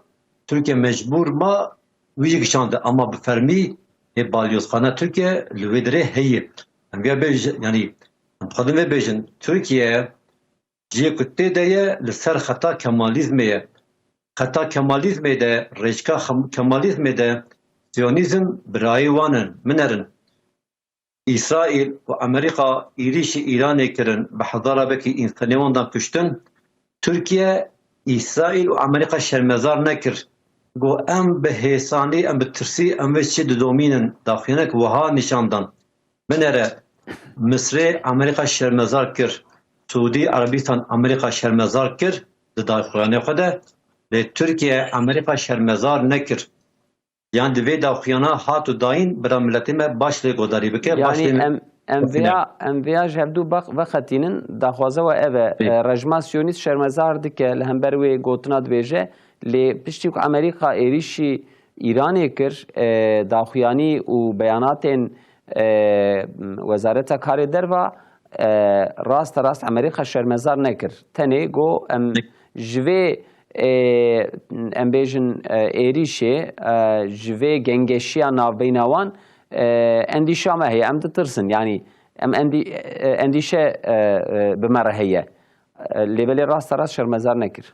Tirkiye mecbûr ma wî jî kişande. Ama bi fermî ê balyozxane Tirkiye li wê derê heye. Em vêya bêjin, yani em dixwazin vê bêjin, Tirkiye cihê ku tê de ye, li ser xeta Kemalîzmê ye. Xeta Kemalîzmê de, rêçka xem-, Kemalîzmê de Siyonîzm birayê wan in, min erin. Îsraîl û Amerîka êrîşî Îranê kirin, bi hezara bekî însanê wan dan kuştin. Tirkiye, Îsraîl û Amerîka şermezar nekir. Got, em bi hêsanî, em bi tirsî, em vê çi didomînin. Daxuyanek wiha nîşan dan. Binêre, Misrê Amerîka şermezar kir. Siûdî Erebîstan Amerîka şermezar kir di daxuyanê xwe de. Lê Tirkiye Amerîka şermezar nekir. Yan di vê daxuyana hat û dayîn, bira miletê me baş lê godarî bike, baş Yani lê em, em vêya, em vêya ji hevdû bak-, vexetînin, daxwaza we ev e. Pê. E, rejima Siyonîst şermezar dike, li hember wê gotina dibêje, lê piştî ku Amerîka êrîşî Îranê kir, e, daxuyanî û beyanatên, e, Wezareta Karê Derva, e, raste rast Amerîka şermezar nekir. Tenê got, em ji vê, e, em bêjin, e, êrîşê, e, ji vê gengeşiya navbeyna wan, e, endîşa me heye, em ditirsin. Yanî em endî-, e, endîşe, e, e, bi me re heye. E, lê belê raste rast şermezar nekir.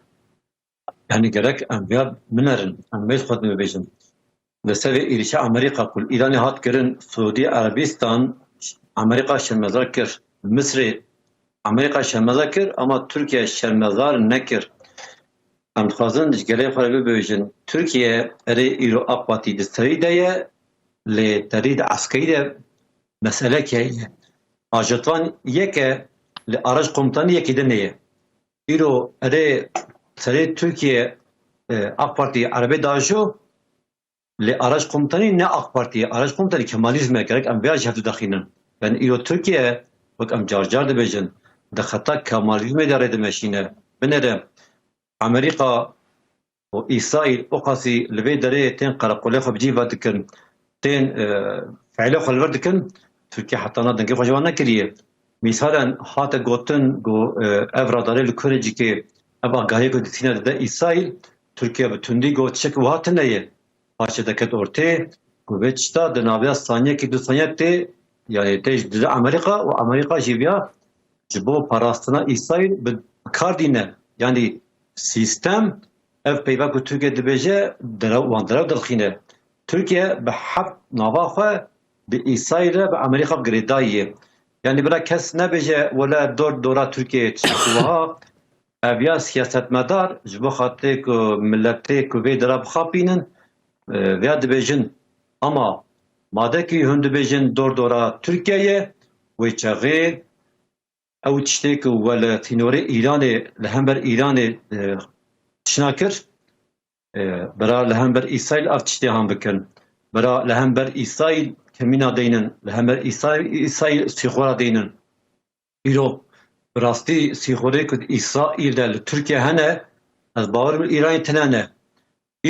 Yani gerek em vêya binerin, em vê xwe dibêjin. Li ser vê êrîşa Amerîka ku li Îranê hat kirin, Siûdî Erebîstan Amerîka şermezar kir, Misrê Amerîka şermezar kir, ama Tirkiye şermezar nekir. Em dixwazin ji gelê xwe re bibêjin, Tirkiye erê îro AK Partî di serî de ye, lê terî di eskerî de meseleke ye. Ajetvan yek e, lê araç komutanî yekî din ye. Îro erê serê Tirkiye, e, AK Partî erebê dajo, lê araç komutanî ne AK Partî ye. Araç komutanî Kemalîzm e. Gerek em vêya ji hev didexînin. Yani îro Tirkiye, wek em car car dibêjin, di xeta Kemalîzmê de rê dimeşîne. Binêre Amerîka û Îsraîl o qasî li vê derê tên qereqolê xwe bi cî ve dikin, tên, e, feîlê xwe li vir dikin, Tirkiye heta niha dengê xwe ji wan nekiriye. Mîsalen hate gotin ku, e, ev radarê li Kurecikê ev agahiyê ku dîtîne dide Îsraîl, Tirkiye bi tundî got tiştekî wiha tune ye. Paşê deket ortê ku vê tişta di naveya saniyekî du saniye tê, yani tê ji dide Amerîka û Amerîka jî viya ji bo parastina Îsraîl bi kar dîne. Yani sîstem ev peyva ku Tirkiye dibêje derew, wan derew didixîne. Tirkiye bi heft nava xwe bi Îsraîl re bi Amerîka bi girêdayî ye. Yanî bira kes nebêje wele dor dora Tirkiyeyê tiştek wiha, ev ya siyasetmedar ji bo xatirê ku miletê ku vê dira bixapînin, e, vêya dibêjin. Ama madekî hûn dibêjin dor dora Tirkiyeyê, wê çaxê ew tiştê ku we li sînorê Îranê, li hember Îranê, e, tişna kir, e, bira li hember Îsraîl ev tiştê han bikin. Bira li hember Îsraîl kemîna deynin, li hember Îsraîl, Îsraîl sîxora deynin. Îro bi rastî sîxorê ku di Îsraîl de li Tirkiye hene, ez bawer im li Îranê tine ne.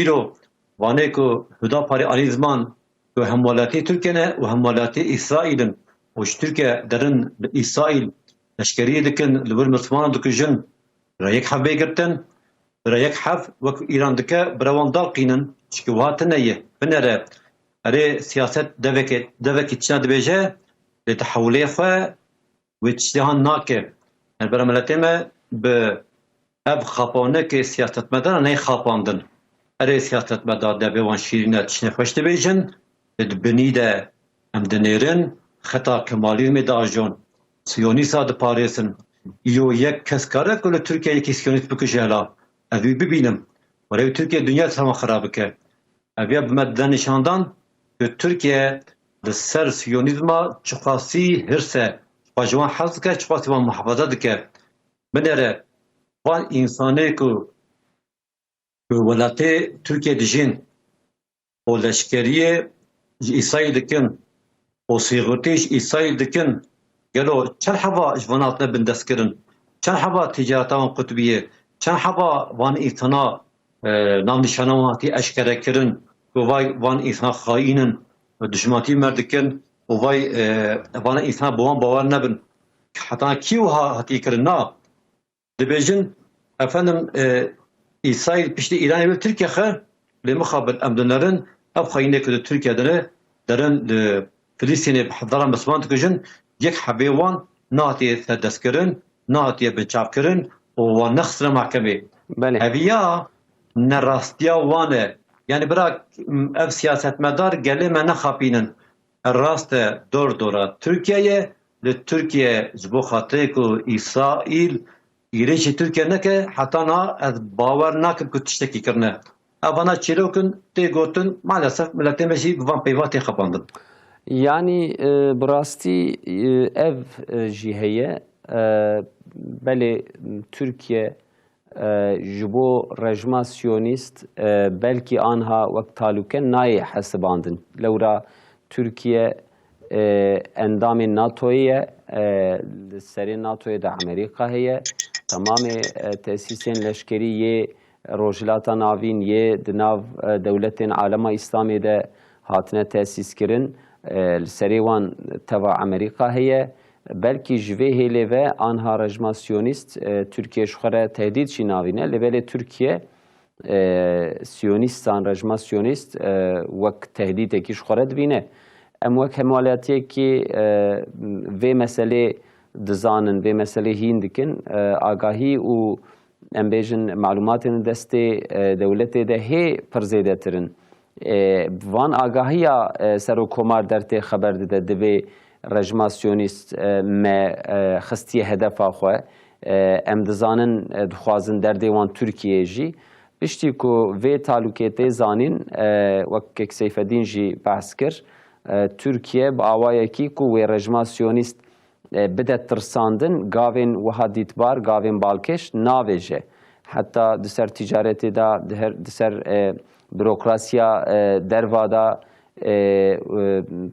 Îro vanê ku Hudaparê anî ziman ku hemwelatiyê Tirkiye ne û hemwelatiyê Îsraîl in û ji Tirkiye derin li Îsraîl leşkeriyê dikin, li wir Mislimanan dikujin, bira yek hev bê girtin, bira yek hev wek Îran dike, bira wan dalqînin, çikî wiha tine ye. Binere, erê siyaset devekê, devekî çina dibêje, lê tehewilê xwe wê tiştê han nake. Yanî bira miletê me bi ev xapanek ê siyasetmedaran neyê xapandin. Erê siyasetmedar devê wan şîrîn e, tiştê xweş dibêjin, lê di binî de em dinêrin, xeta Kemalîzmê diajon, Siyonîsta diparêzin. Îro yek kes kare ku li Tirkiye yekî Siyonîst bikuje hela. Ez wî bibînim. Were wî Tirkiye dinya tema xira bike. Ev ya bi me dide nîşandan ku Tirkiye li ser Siyonîzma çiqasî hirs e, çiqas ji wan hez dike, çiqasî wan muhafaza dike. Binêre van însanê ku, ku welatê Tirkiye dijîn û leşkeriyê ji Îsraîl dikin û sîxurtî ji Îsraîl dikin, gelo çend heva ji van hatine bindestkirin? Çend heva tîcareta wan qutbiyê? Çend heva van însana, e, navnîşana wan hatî eşkere kirin ku vay van însana xayîn in, dijmantî me dikin û vay, e, vana însana bi wan bawer nebin? Heta kî wiha hatî kirin? Na. Dibêjin, efendim, e, Îsraîl piştî Îranê li Tirkiye xe, lê mixabin em dinerin, ev xayînê ku di Tirkiye de ne, derin li Filistînê bi hezara Misliman dikujin, yek hebê wan nehatiye serdestkirin, nehatiye binçavkirin û wan nexistine mahkemê. Belê. Eviya nerastiya wan e. Yanî bira, ev siyasetmedar gelê me nexapînin. Rast e, dor dora Tirkiye ye. Li Tirkiye ji bo xatirê ku Îsraîl îrêşî Tirkiye neke, heta niha ez bawer nakim ku tiştekî kirine. Ev vana çîrok in, tê gotin, maalesef miletê me jî bi van peyva tê xapandin. Yanî, e, bi rastî, e, ev, e, jî heye. E, belê Tirkiye, e, ji bo rejima siyonîst, e, belkî anha wek talûke nayê hesibandin. Lewra Tirkiye, e, endamê NATOyê ye, e, li serê NATOyê de Amerîka heye. Temamê, e, tesîsên leşkerî yê Rojhilata Navîn yê di nav, e, dewletên Alema Îslamê de hatine tesîskirin, e, li serê wan teva Amerîka heye. Belkî ji vê hêlê ve anha rejima siyonîst, e, Tirkiye ji xwe re tehdîd jî navîne. Lê belê Tirkiye, e, siyonîstan, rejima siyonîst, e, wek tehdîdekî ji xwe re dibîne. Em wek hemwelatiyekî, e, vê meselê dizanin, vê meselê hîn dikin. E, agahî û em bêjin, malûmatên destê, e, dewletê de hê pir zêdetir in. E, van agahiya, e, Serokkomar dertê xeber dide, divê rejima siyonîst, e, me, e, xistiye hedefa xwe. E, em dizanin, e, dixwazin derdê wan Tirkiye jî. Piştî ku vê talûkê tê zanîn, e, wek kek Seyfedîn jî behs kir, e, Tirkiye bi awayekî ku wê rejima siyonîst e, bide tirsandin, gavên wiha dîtbar, gavên balkêş navêje. Heta di ser ticaretê de, di her, di ser, e, bürokrasiya, e, derva de, e, e,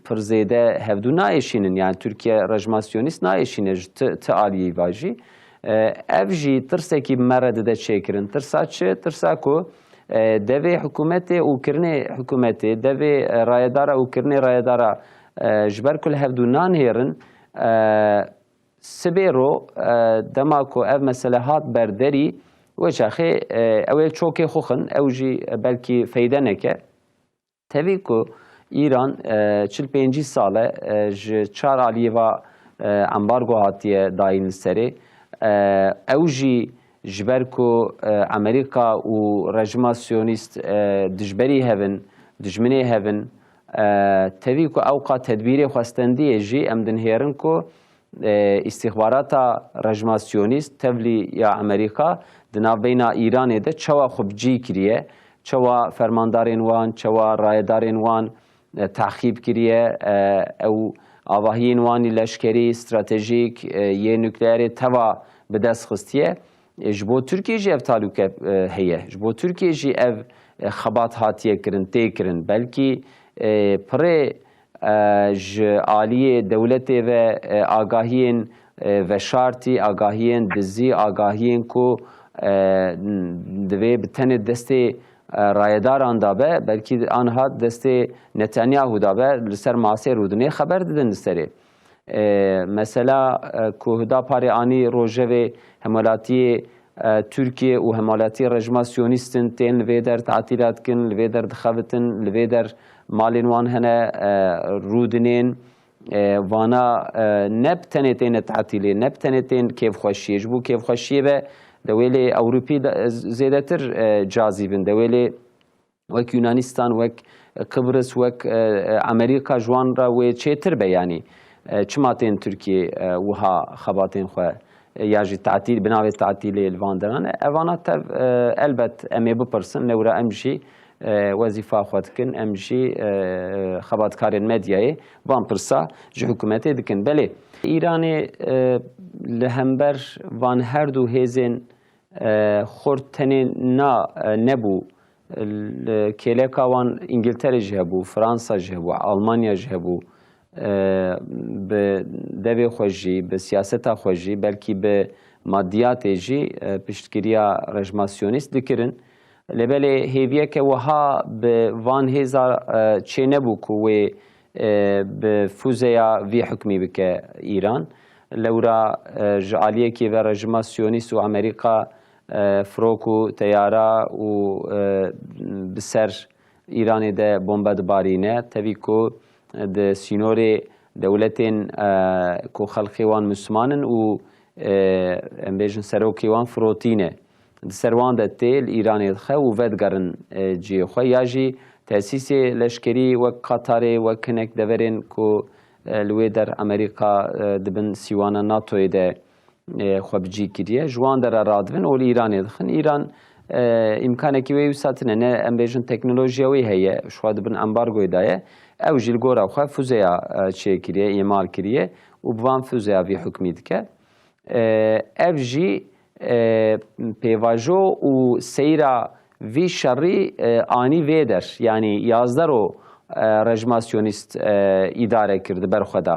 pir zêde hevdû naêşînin. Yani Tirkiye rejima siyonîst naêşîne ji ti, ti aliyê ve jî. E, ev jî tirsekî me re dide çêkirin. Tirsa çi? Tirsa ku, e, devê hikûmetê û kirinê hikûmetê, devê, e, rayedara û kirinê rayedara, e, ji ber ku li hevdû nanihêrin, e, Sibê ro, e, dema ku ev mesele hat ber derî, wê çaxê, e, ew ê çokê xwe xin, ew jî belkî feyde neke. Tevî ku Îran, e, çil pêncî sal e, e, ji çar aliyê ve, e, ambargo hatiye dayîn li serê. E, ew jî ji ber ku, e, Amerîka û rejima siyonîst, e, dijberî hev in, dijminê hev in, E, tevî ku ewqa tedbîrê xwestendiyê jî em dinhêrin ku, e, îstîxbarata rejma siyonîst tevlî ya Amerîka di navbeyna Îranê de çawa xwe bi cî kiriye, çawa fermandarên wan, çawa rayedarên wan, e, teqîb kiriye, e, ew avahiyên wan ê leşkerî, stratejîk, e, yê nukleerê teva bi dest xistiye. E, ji bo Tirkiyê jî ev talûke, e, heye. Ji bo Tirkiyê jî ev, e, xebat hatiye kirin, tê kirin. Belkî, e, pirê, e, ji aliyê dewletê ve, e, agahiyên, e, veşartî, agahiyên dizî, agahiyên ku, e, divê bi tenê destê, e, rayedaran de be, belkî anha destê Netanyahu de be, li ser masê rûdinê xeber didin li serê. E, mesela, e, ku Hudaparê anî rojevê hemwelatiyê, e, Tirkiye û hemwelatiyê rejima siyonîst in, tên li vê der tatîlat dikin, li vê der dixebitin, li vê der malên wan hene, e, rûdinên, e, vana, e, ne bi tenê têne tatîlê, ne bi tenê tên kêfxweşiyê. Ji bo kêfxweşiyê ve dewêlê Ewropî de, e, zêdetir, e, cazîb in. Dewêlê wek Yunanistan, wek Qibris, wek, e, e, Amerîka ji wan re wê çêtir be, yanî, e, çima tên Tirkiyê, e, wiha xebatên xwe, e, ya jî tatîl, bi navê tatîlê li van deran e? Evana tev, e, elbet em ê bipirsin, lewra em jî, e, wezîfa xwe dikin, em jî, e, xebatkarên medyayê van pirsa ji hikûmetê dikin. Belê, Îranê, e, li hember van her du hêzên e, xurt tenê na, e, nebû. Li kêleka wan Îngiltere jî hebû, Fransa jî hebû, Almanya jî hebû. E, bi devê xwe jî, bi siyaseta xwe jî, belkî bi madiyatê jî, e, piştgiriya rejma siyonîst dikirin. Lê belê hêviyeke wiha bi van hêza, e, çênebû ku wê, e, bi fuzeya vî hukmî bike Îran. Lewra, e, ji aliyekî ve rejima siyonîst û Amerîka, e, firok û teyara û, e, bi ser Îranê de bombe dibarîne. Tevî ku di sînorê dewletên, e, ku xelkê wan Misliman in û, e, em bêjin serokê wan firotî ne. Di ser wan de tê li Îranê dixe û vedigerin, e, cihê xwe. Ya jî tesîsê leşkerî wek Qatarê, wek hinek deverên ku, e, li wê der Amerîka, e, di bin sîwana NATOyê de, e, xwe bi cî kiriye. Ji wan dera radibin û li Îranê dixin. Îran, e, îmkanekî wê wisa tine, ne em bêjin teknolojiya wê heye, ji xwe di bin ambargoyê de ye. Ew jî li gora xwe fuzeya, e, çêkiriye, îmal kiriye û bi van fuzeya vî hukmî dike. E, ev jî, e, pêvajo û seyra vî şerî, e, anî vê der. Yanî yazdeh ro, e, rejima siyonîst, e, îdare kir di ber xwe de.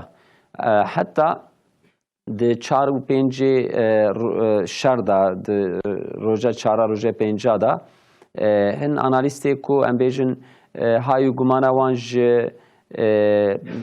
E, heta di çar û pêncê, e, ro-, e, şer de, di, e, roja çara, roja pênca de, e, hin analîstê ku em bêjin, e, hay û gumana wan ji, e,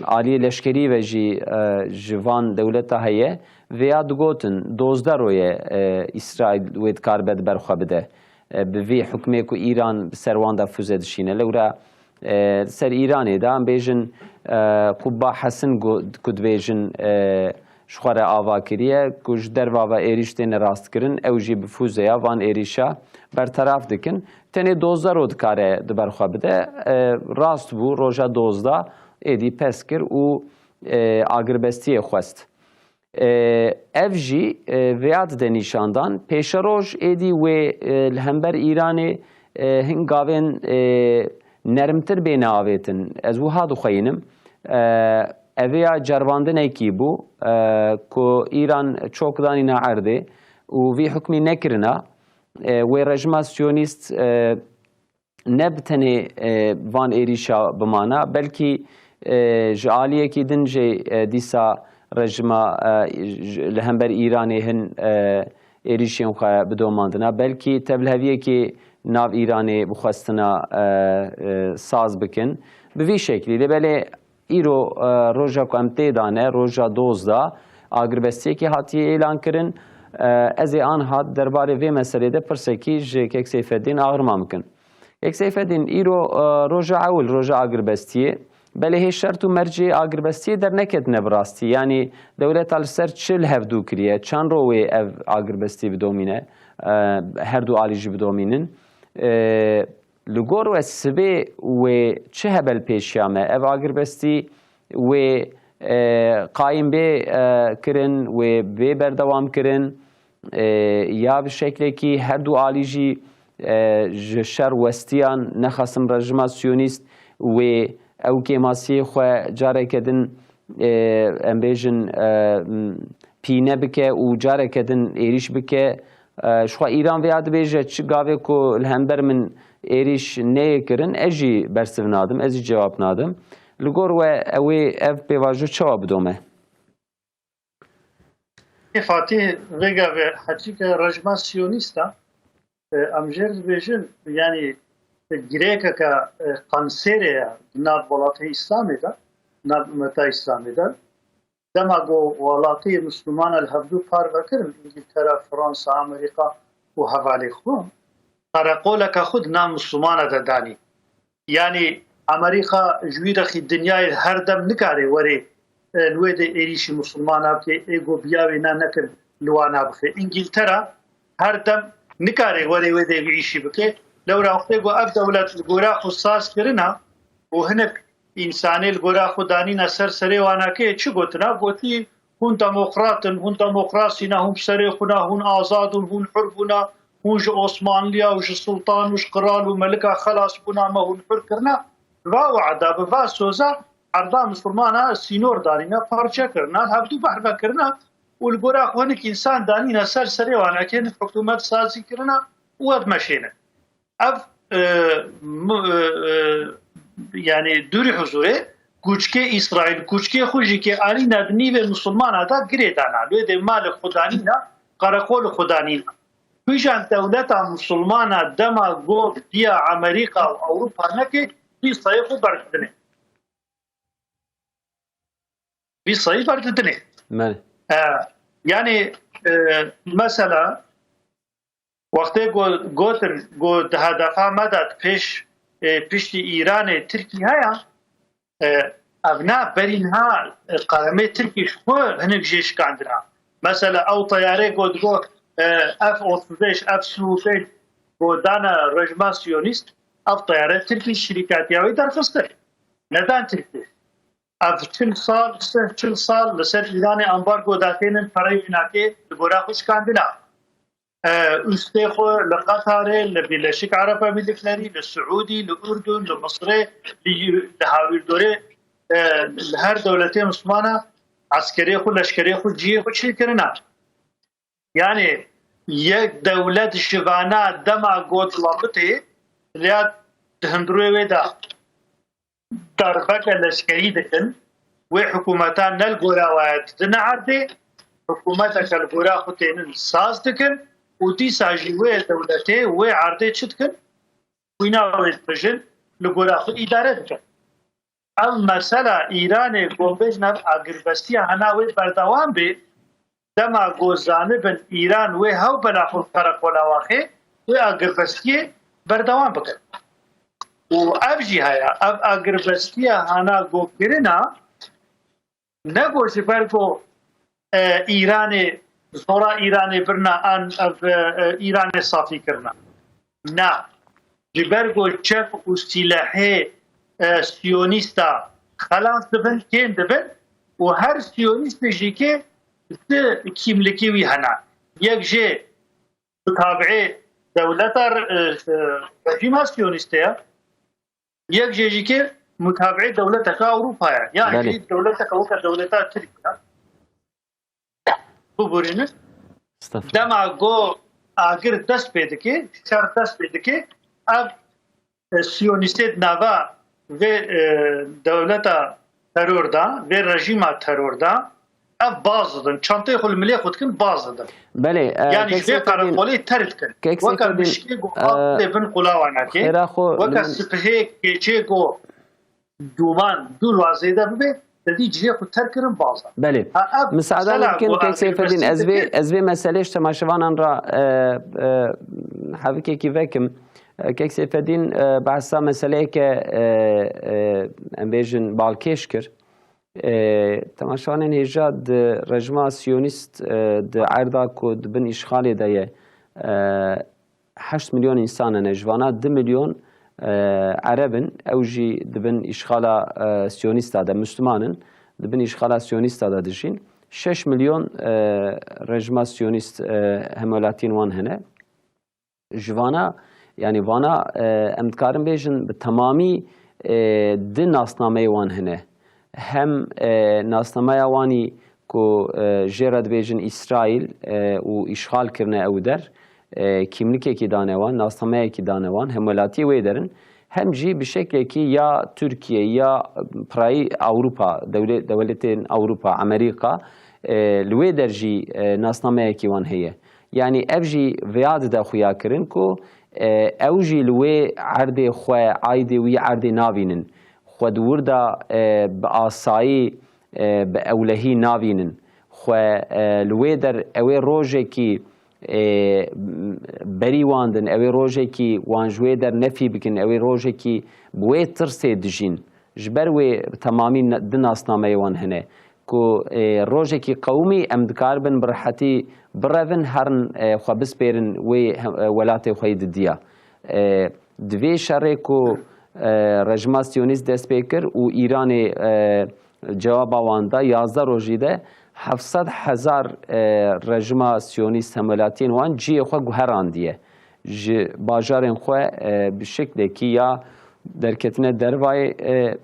aliyê leşkerî ve jî, e, ji van dewleta heye, vêya digotin, dozdeh roye, e, Îsraîl wê dikaribe di ber xwe bide. E, bi vî hukmê ku Îran bi ser wan de fuze dişîne. Lewra, e, ser Îranê de, em bêjin, e, Qubba Hesin gu-, ku dibêjin, e, ji xwe re ava kiriye, ku ji derva ve êrîş têne rastkirin, ew jî bi fuzeya van êrîşa berteraf dikin. Tenê dozdeh roj dikare di ber xwe bide. E, rast bû, roja dozdeh êdî pes kir û, e, agirbestiyê xwest. E, ev jî, e, vêya dide nîşandan, pêşeroj êdî wê, e, li hember Îranê, e, hin gavên, e, nermtir bêne avêtin. Ez wiha dixweyînim. E, Ev ya ceribandinekî bû, e, ku Îran çok danîna erdê û vî hukmî nekirina, e, wê rejima siyonîst, e, ne bi tenê, e, van êrîşa bimana, belkî, e, ji aliyekî din jî, e, dîsa rejima, e, ji, li hember Îranê hin, e, êrîşên xwe bidomandina, belkî tevliheviyekî nav Îranê bixwestina, e, e, saz bikin. Bi vî şeklî, lê belê îro, e, roja ku em tê de ne, roja dozdeh, agirbestiyekî hatiye êlan kirin. E, ez ê anha derbarê vê meselê de pirsekî ji Kek Seyfeddîn Ağırman bikim. Kek Seyfeddîn, îro, e, roja ewil, roja agirbestiyê. Belê hê şert û mercê agirbestiyê derneketine bi rastî. Yanî dewleta li ser çi li hevdû kiriye? Çend ro wê ev agirbestî bidomîne? E, her du alî jî bidomînin. E, Li gor we sibê wê çi hebelpêşiya me? Ev agirbestî wê, e, qayîm bê, e, kirin, wê bê berdewam kirin, e, ya bi şeklekî her du alî jî, e, ji şer westiyan, nexasim rejima siyonîst wê ew kêmasiyê xwe careke din, e, em bêjin, e, m, pîne bike û careke din êrîş bike. E, ji xwe Îran vêya dibêje, çi gavê ku li hember min êrîş neyê kirin, ez jî bersiv nadim, ez jî cewab nadim. Li gor we ew ê ev pêvajo çawa bidome? Ê Fatîh, vê gavê heçîke rejima siyonîst e, em jê re dibêjin, yanî girêkeke, e, qenserê ye di nav welatê Îslamê de, nav umeta Îslamê de. Dema ku welatê Mislimana li hevdû parve kirin, Îngiltere, Fransa, Amerîka û hevalê xwe, qereqoleke xwe di nav Mislimana de danî. Yanî Amerîka ji wî rexî dinyayê her dem nikare were, e, li wê de êrîşî Mislimana bike, ê ku biya wêna nekin li wana bixe. Îngiltere her dem nikare were wê de vî îşî bike. Lewra wextê ku ev dewlet li gora xwe saz kirina û hinek însanê li gora xwe danîne ser serê wana kê çi gotina? Gotî, hûn demokrat in, hûn demokrasî ne, hûn bi serê xwe ne, hûn azad in, hûn hur bûne, hûn ji Osmanliya û ji sultan û ji qral û melika xelas bûne, me hûn hur kirine. Bi va wada, bi va soza erda misilmana sînor danîne, parçe kirine, hevdû behve kirine û li gora xwe hinek însan danîne ser serê wana kê, hinek hikûmet sazî kirine û ev meşêne. Ev, e, mu-, e, e, yanî dûrî huzurê, kuçkê Îsraîl, kuçkê xwe jî kê anîne di nîvê misilmana de girê dana. Lê dê malê xwe danîne, qereqolê xwe danîne. Kîjan dewleta misilmana dema got diya Amerîka û Ewropa neke, vî sayê xwe berdidinê. Vî sayî berdidinê. Belê. E, yanî, e, mesela, wextê go-, gotin, go di hedefa me de pêş, e, piştî Îranê Tirkî heye, e, ev ne berî niha, e, qeremê Tirkî ji xwe hinek jê şikandina. Mesela ew teyarê go digo, e, F otuz beş, F sî û pênc go dane rejima siyonîst, ev teyare Tirkî şirîkatiya wê derxistin. Nedan Tirkî. Ev çil sal, sih çil sal li ser Îranê ambargo datênin, pereyê wî nake, li gora xwe şikandina. E, üstê xwe li Qatarê, li Birleşik Arap Emirlikleri, li Siûdî, li Urdun, li Misirê, li, li Hawîrdorê, e, li her dewletê Mislimana eskerê xwe, leşkerê xwe, cihê xwe çêkirina. Yani yek dewlet ji vana dema got labitê, lêya di hundirê wê de darbeke leşkerî dikin, wê hikûmeta ne li gora waya didine erdê, hikûmeteke li gora xwe tênin saz dikin û dîsa jî wê dewletê, wê erdê çi dikin? Xwîna wê dibijin, li gora xwe îdare dikin. Ev mesela Îranê ku em bêjin ev agirbestiya hena wê berdewam bê, dema ku zanibin Îran wê hew bela xwe li qereqola waxê, wê agirbestiyê berdewam bikin. Û ev jî heye, ev agirbestiya hana ku kirina, ne ku ji ber ku, e, Îranê, zora Îranê birina an ev, e, e, Îranê safî kirina. Na. Ji ber ku çek û sîlehê, e, siyonîsta xelas dibin, kêm dibin û her siyonîstê jî kê di kîmlikî wî hene. Yek jê mutabi'ê dewleta, e, e, rejîma siyonîstê ye. Yek jê jî kê mutabi'ê dewleteke Ewropa ye. Yanî Belê. Dewleteke weke dewleta Tirkiye. Bibûrînin. Estağfurullah. Dema ku agir dest pê dike, şer dest pê dike, ev, e, siyonîstê di nava vê, e, dewleta teror de, vê rejîma teror de, ev baz didin. Çanteyê xwe li milê xwe dikin, baz didin. Belê, e, Yanî kek ji vê Seyfedîn, qereqolê terk dikin. Kek Weke Seyfedîn, mişkê ku e, av tê bin qulawa nake, xêra xwe weke li min sipihê keçê ku dûman dûr wa zêde bibe, te dî cihê xwe terk kirin, baz da. Belê. Ha, ev Misade mesela bikin, ku kek Seyfedîn, agir ez vê, dike. Ez vê meselê ji temaşevanan re, e, e, hevikekî vekim. E, kek Seyfedîn, e, behsa meseleyeke, e, e, em bêjin balkêş kir. E, temaşevanên hêja di rejima siyonîst, e, di erda ku di bin îşxalê de ye, e, heşt milyon însan hene, ji vana du milyon e, Ereb in, ew jî di bin îşxala, e, Siyonîsta de, Misliman in, di bin îşxala Siyonîsta de dijîn. Şeş milyon, e, rejima Siyonîst, e, hemwelatiyên wan hene. Ji vana, yanî vana, e, em dikarin bêjin bi temamî, e, di nasnameyê wan hene. Hem, e, nasnameya wanî ku, e, jê re dibêjin Îsraîl, e, û îşxal kirine ew der, e, kîmlikekî dane wan, nasnameyekî dane wan, hemwelatiyê wê der in, hem jî bi şeklekî ya Tirkiye ya pirayî Ewropa, dewle-, dewletên Ewropa, Amerîka, e, li wê der jî, e, nasnameyekî wan heye. Yanî ev jî vêya dide xuyakirin ku, e, ew jî li wê erdê xwe aydê wî erdê nabînin. Xwe di wir de, e, bi asayî, e, bi ewlehî nabînin. Xwe, e, li wê der ew ê rojekî, e, berî wan din, ew ê rojekî wan ji wê der nefî bikin, ew ê rojekî bi wê tirsê dijîn. Ji ber wê bi temamî ne-, di nasnameyê wan hene. Ku, e, rojekî qewimî em dikaribin bi rihetî birevin, herin, e, xwe bispêrin wê he-, e, welatê xwe yî didiya. E, di vê şerê ku, e, rejima Siyonîst dest pê kir û Îranê, e, cewaba wan da, yazdeh rojî de heft sed hezar, e, rejima Siyonîst hemwelatiyên wan cihê xwe guherandiye. Ji bajarên xwe, e, bi şeklekî ya derketine dervayê, e,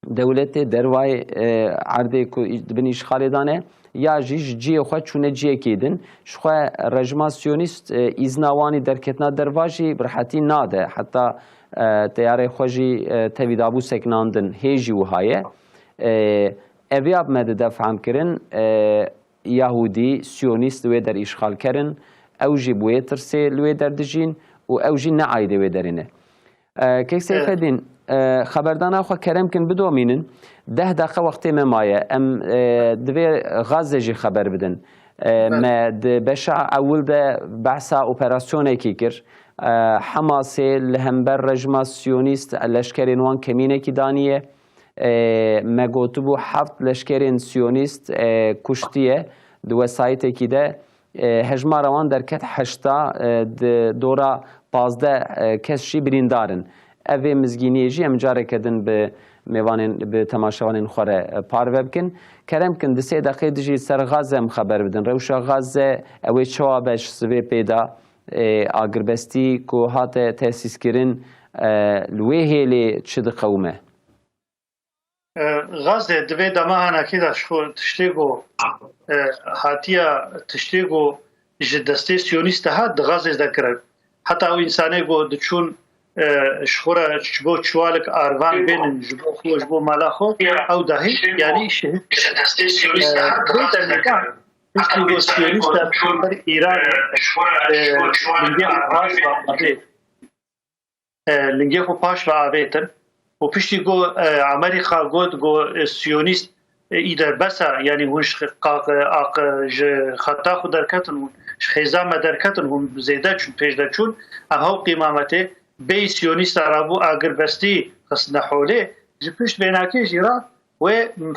dewletê, dervayê, e, erdê ku î-, di bin îşxalê de ne, ya jî ji cihê xwe çûne cihekê din. Ji xwe rejima Siyonîst, e, îzna wanî derketina derva jî bi rihetî nade. Heta, e, teyarê xwe jî, e, tevî dabû sekinandin. Hê jî wiha ye. E, ev ya bi me dide fehmkirin, e, Yahûdî, Siyonîst li wê der îşxalker in. Ew jî bi wê tirsê li wê der dijîn û ew jî ne aydê wê derê ne. E, Kek Seyfedîn, e, xeberdana xwe kerem kin bidomînin. Deh deqe wextê me maye. Em, e, divê Gaze jî xeber bidin. E, me di beşa ewil de behsa operasyonekî kir. E, Hamasê li hember rejima Siyonîst leşkerên wan kemînekî daniye. E, me gotibû heft leşkerên Siyonîst, e, kuştiye di wesayîtekî de. E, hejmara wan derket heşta, e, di dora pazdeh, e, kes jî birîndar in. Ev ê mizgîniyê jî em careke din bi mêvanên, bi temaşevanên xwe re, e, parve bikin. Kerem kin, di sê deqê dijî ser Gaze em xeber bidin. Rewşa Gaze, ew ê çawa be ji sivê pê de, e, agirbestî ku hate tesîskirin, e, li wê hêlê çi diqewime? E, Gaze di vê dema hanakî de ji xwe tiştê ku, e, hatiya tiştê ku ji destê Siyonîst de hat di Gaze de kirin. Heta ew însanê ku diçûn, e, ji xwe re ji bo çiwalik arvan bênin, ji bo xwe, ji bo mala xwe, ew dahî, yanî şehîd, e, bê demê de piştî ku Siyonîst de ber Îran, e, lingê xwe paş ve avê. E, lingê xwe paş ve avêtin. Û piştî ku, e, Amerîka got, ku, e, Siyonîst, e, î de bes e, yanî hûn ji qa-, aq-, ji xeta xwe derketin, hûn ji xêza me derketin, hûn zêde çûn, pêş de çûn, em hew qîmametê bêyî Siyonîsta rabû agirbestî xistine holê, ji pişt vênakê jî re wê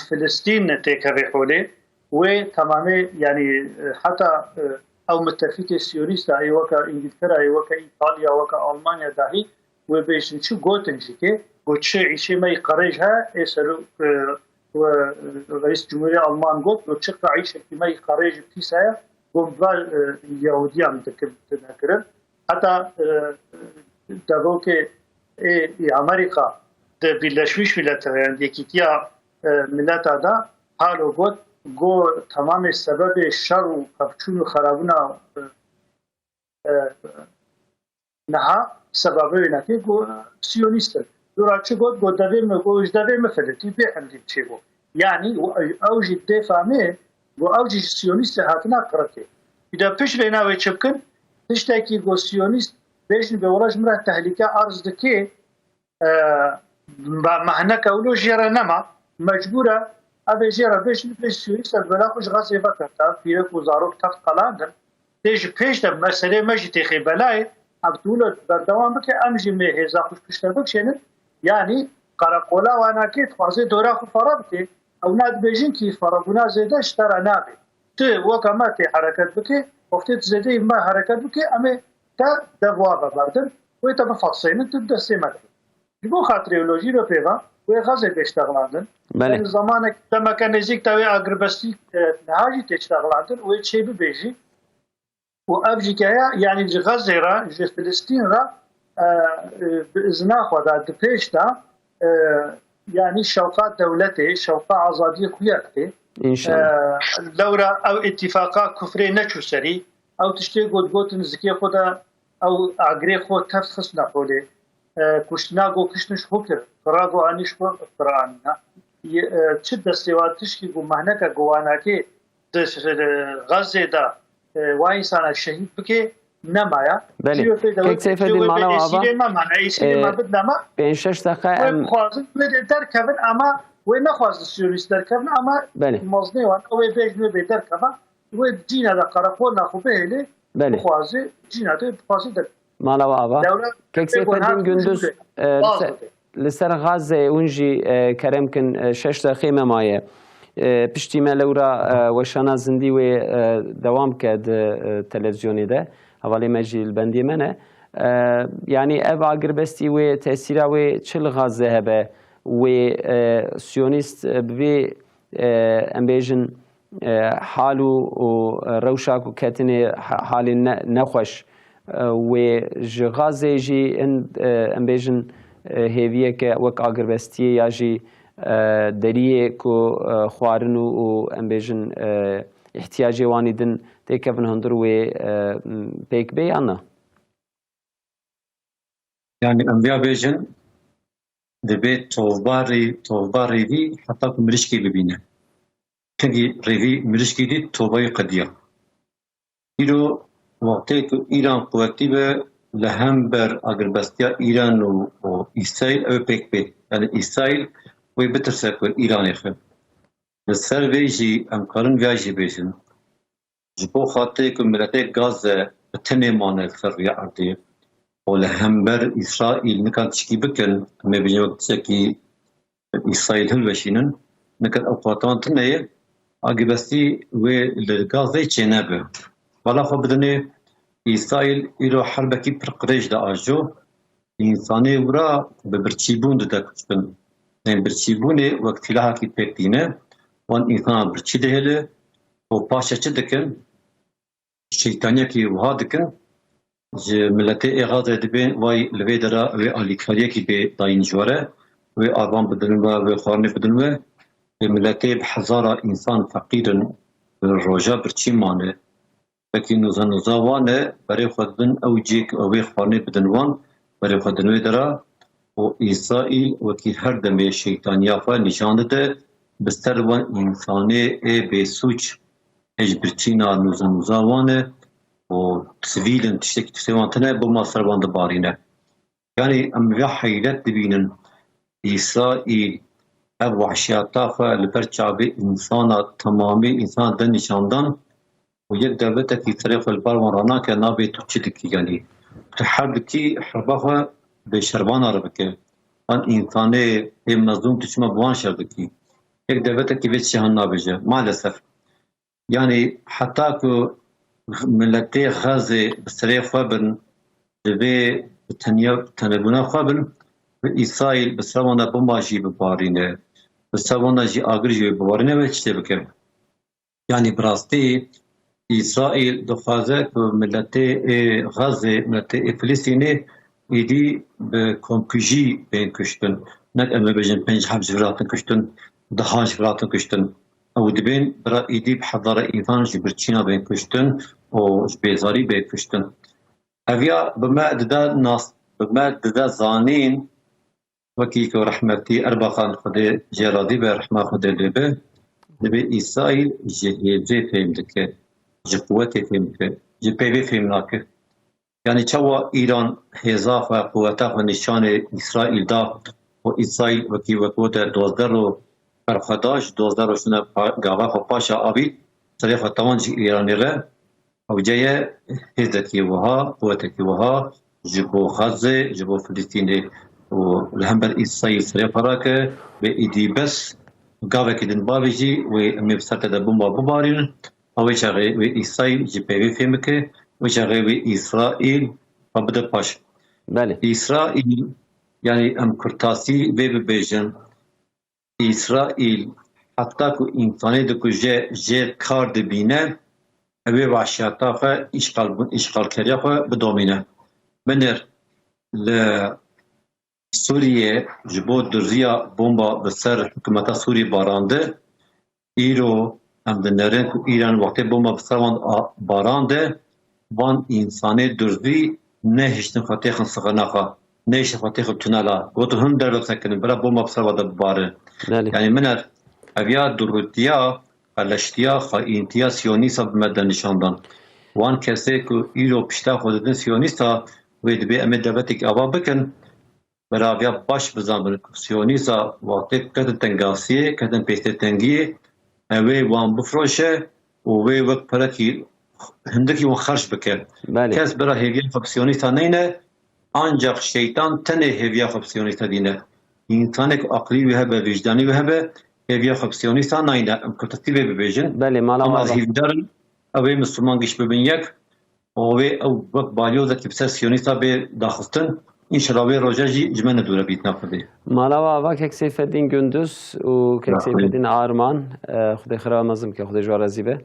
Filistîn têkeve holê, wê temamê, yanî, e, heta, e, ew mitefîkê Siyonîst e, ê weke Îngiltere, ê weke Îtalya, weke Almanya dahî, wê bêjin çi gotin jî kê, got çi îşê me yî qerêj he, ê serok, e, we, e, Reîs Cumhurê Alman got, got çi qe îşekî me yî qerêj û pîs heye, got va, e, Yehudiyan dikin, tine kirin. Heta, e, devokê ê, ê Amerîka di Birleşmiş Milletler, yani Yekîtiya, e, Mileta de halo got, got temamê sebebê şer û pevçûn û xerabûna, e, e, niha sebebê wênekê got Siyonîst in. Dora çi got, got devê min, got ji devê min filitî bê hemdî çê got. Yanî ew jî dê famê, got ew jî ji Siyonîstê hatine qirikê. Îde pişt vêna wê çi bikin? Tiştekî got Siyonîst bêjin bê wela ji min re tehlîke arz dikê, e, ba-, mehneke wilo jê re nema, mecbûr e, ev ê jê re bêjin, bê Siyonîst e, bela xwe ji Gazê vekirta, pîrek û zarok teft qelandin. Tê ji pêş de meselê me jî têxê belayê, ev tu wilo berdewam bike, em jî mê hêza xwe ji pişt de bikişênin, yanî qereqola wanakê dixwaze dora xwe fere bike, ew ne dibêjin kî ferebûna zêde ji te re nabe. Tu weke me tê hereket bike, wextê tu zêdeyî me hereket bike, em ê te dev wa veberdin. Wê te bifexseynin, tu destê me de. Ji bo xatirê wilo jî ve pêva wê Xezê bê ştexlandin. Belê. Yanî zamanek demeke nêzîk de wê agirbestî, e, niha jî tê ştexlandin, wê çê bibêjî. Û ev jî ke ya, yanî ji Xezê re, ji Filistîn re, e, e, bi izna xwe de, di pêş de, e, yanî şewqa dewletê, şewqa azadiyê xuya dikê. İnşallah. E, lewra ew îtîfaqa kufrê neçû serî, ew tiştê got, gotin zikê xwe de, ew agirê xwe teft xistine holê. E, kuştina got kiştin ji xwe kir, fira got anî ji xwe fira anîna. Ye, e, çi destê wan tişkî got mehneke got wanakê di, e, Xezê de, e, wa însana şehîd bike, nemaya. Belê. Kek Seyfedîn, mala ava. Îsîlê me mane, îsîlê me bid nema. Pênc şeş deqa em dixwazin wê dê derkevin, ama wê nexwazin siyonîst derkevin, ama mazinê wan, ew ê bêjin wê bê derkeva, wê cîna de qereqolna xwe bihêlê, belê, bixwaze, cîna de bixwaze derkeve. Mala we ava. Dewlet Kek Seyfedîn Gündüz, e, li ser, li ser Xazê hûn jî, e, kerem kin, e, şeş deqê me maye. E, piştî me lewra, e, weşana zindî wê, e, dewam ke di, e, televîzyonê de. Hevalê me jî li bendê me ne. E, yanî ev agirbestî wê, tesîra wê çi li Xazê hebe? Wê, e, siyonîst, e, bi vê, e, em bêjin, e, hal û, û rewşa ku ketine ha-, halên ne-, nexweş, e, wê ji Xazê jî hin, e, em bêjin, e, hêviyeke wek agirbestiyê ya jî, e, deriyê ku, e, xwarin û, û em bêjin, e, îhtiyacê wanî din têkevin hundir wê, e, m-, pêk bê yan na? Yani em vêya bêjin, divê tovbarî, tovbar rêvî heta ku mirişkî bibîne. Çimkî rêvî mirişkî dît, tobayî qediya. Îro wextê ku Îran quwetî be, li hember agirbestiya Îran û, û Îsraîl ew pêk bê. Yani Îsraîl wê bitirse ku Îranê xwe. Li ser vê jî em karin viya jî bêjin. Ji bo xatirê ku miletê Gaze bi tenê mane li ser rûyê erdê û li hember Îsraîl nikan tişkî bikin, em ê bêjin wek tiştekî Îsraîl hilweşînin, nikan ew qeweta wan tune ye, agibestî wê li Gazeyê çênebe. Bala xwe bidinê, Îsraîl îro herbekî pir qirêj diajo, însanê wira bi birçîbûn dide kuştin. Ên birçîbûnê wek sîlahekî pêk tîne, wan însana birçî dihêle û paşê çi dikin? Şeytaniyekî wiha dikin, ji miletê ê Xazê dibên, vay li vê dera wê alîkariyekî bê dayîn ji we re, wê arvan bidin we, wê xwarinê bidin we. Ê miletê bi hezara însan feqîr in, roja birçî mane. Wekî nûza nûza wan e, berê xwe didin ew cihê ku ew ê xwarinê bidin wan, berê xwe didin wê dera. Û Îsraîl wekî her demê şeytaniya xwe nîşan dide, bi ser wan însanê ê bêsûc, ê ji birçîna nûza nûza wan e û sivîl in, tiştekî tiştê wan tune, bomba ser wan dibarîne. Yanî em vê heyret dibînin. Îsraîl ev wahşiyata xwe li ber çavê însana, temamî însana de nîşan dan û yek dewletekî serê xwe li bar wan ranake, nabê tu çi dikî, yanî tu herb dikî, herba xwe bê şervana re bike. An însanê ê mezlûm tu çima bi wan şer dikî? Yek dewletekî vê tiştê han nabêje. Maalesef. Yanî heta ku miletê Xezê bi serê xwe bin, divê bi tenya tenebûna xwe bin, bi Îsraîl bi ser wan de bomba jî bibarîne, bi ser wan de jî agir jî bibarîne, wê tiştê bike. Yanî bi rastî Îsraîl dixwaze ku miletê ê Xezê, miletê ê Filistînê êdî bi komkujî bên kuştin. Ne em ê bêjin pênc heb ji vir hatin kuştin, dehan ji vir hatin kuştin. Ew dibên bira êdî bi hezara însan ji birçîna bên kuştin û ji bêzarî bên kuştin. Ev ya bi me dide nas, bi me dide zanîn, wekî ku rehmetî Erbakan, Xwedê jê razî be, rehma Xwedê lê be, dibê Îsraîl ji hêzê fêm dike, ji quwetê fêm dike, ji peyvê fêm nake. Yanî çawa Îran hêza xwe, quweta xwe nîşanê Îsraîl da û Îsraîl wekî wek gote dozdeh ro berxwe da, ji dozdeh ro şûne pa-, gava xwe paşa avît, serê xwe tawan ji Îranê re, ew ceye hêzekî wiha, quwetekî wiha ji bo Xezê, ji bo Filistînê û li hember Îsraîl serê xwe rake, wê êdî bes gavekî din bavêjî, wê em ê bi ser te de bomba bibarînin, ew ê çaxê wê Îsraîl ji peyvê fêm bike, wê çaxê wê Îsraîl xwe bide paş. Belê. Îsraîl, yanî em kurtasî vê bibêjin, Îsraîl heta ku însanê dikuje, jê kar dibîne, ew ê vehşiyata xwe, îşxalbûn, îşxalkeriya xwe bidomîne. Binêr li Sûriyê ji bo dûriya bomba bi ser hikûmeta Sûrî barandi, îro em dinerin ku Îran wextê bomba bi ser wan a-, barande, van însanê dûrî nehiştin xwe têxin sixirina xwe, nehiştin xwe têxin tunela. Gotin hûn derve sekinin, bira bomba bi ser wan de bibare. Belê. Yanî min er, ev ya dûrîtiya, qeleştiya, xaîntiya Siyonîsta bi me de nîşan dan. Wan kesê ku îro pişta xwe didin Siyonîsta, wê dibê em ê devletekî ava bikin, beraviya baş bizanbin ku Siyonîsta wextê ketin tengasiyê, ketin pêştêtengiyê, ew ê wan bifroşe û wê wek perekî hindikî wan xerc bike. Belê. Kes bira hêviya xwe bi Siyonîsta neyne, ancak şeytan tenê hêviya xwe bi Siyonîsta dîne. Însanek aqlî wî hebe, vîcdanî wî hebe, hêviya xwe bi Siyonîsta nayne. Em kurtasî vê bibêjin. Belê, mala Ama ez hîvdar im, ew ê Misliman giş bibin yek, û wê ew wek balyozekî bi ser Siyonîsta bê daxistin. Înşallah wê roja jî ji me ne dûre bît, na Xwedê. Mala we ava kek Seyfeddîn Gündüz û kek Seyfeddîn Arman, e, Xwedê xira mezin bike, Xwedê ji we razî be.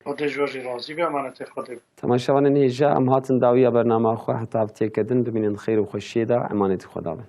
Xwedê ji we jî razî be, emanetê Xwedê be. Temaşevanên hêja, em hatin dawiya bernama xwe heta ev têkedin, bimînin xêr û xweşiyê de, emanetî Xweda bin.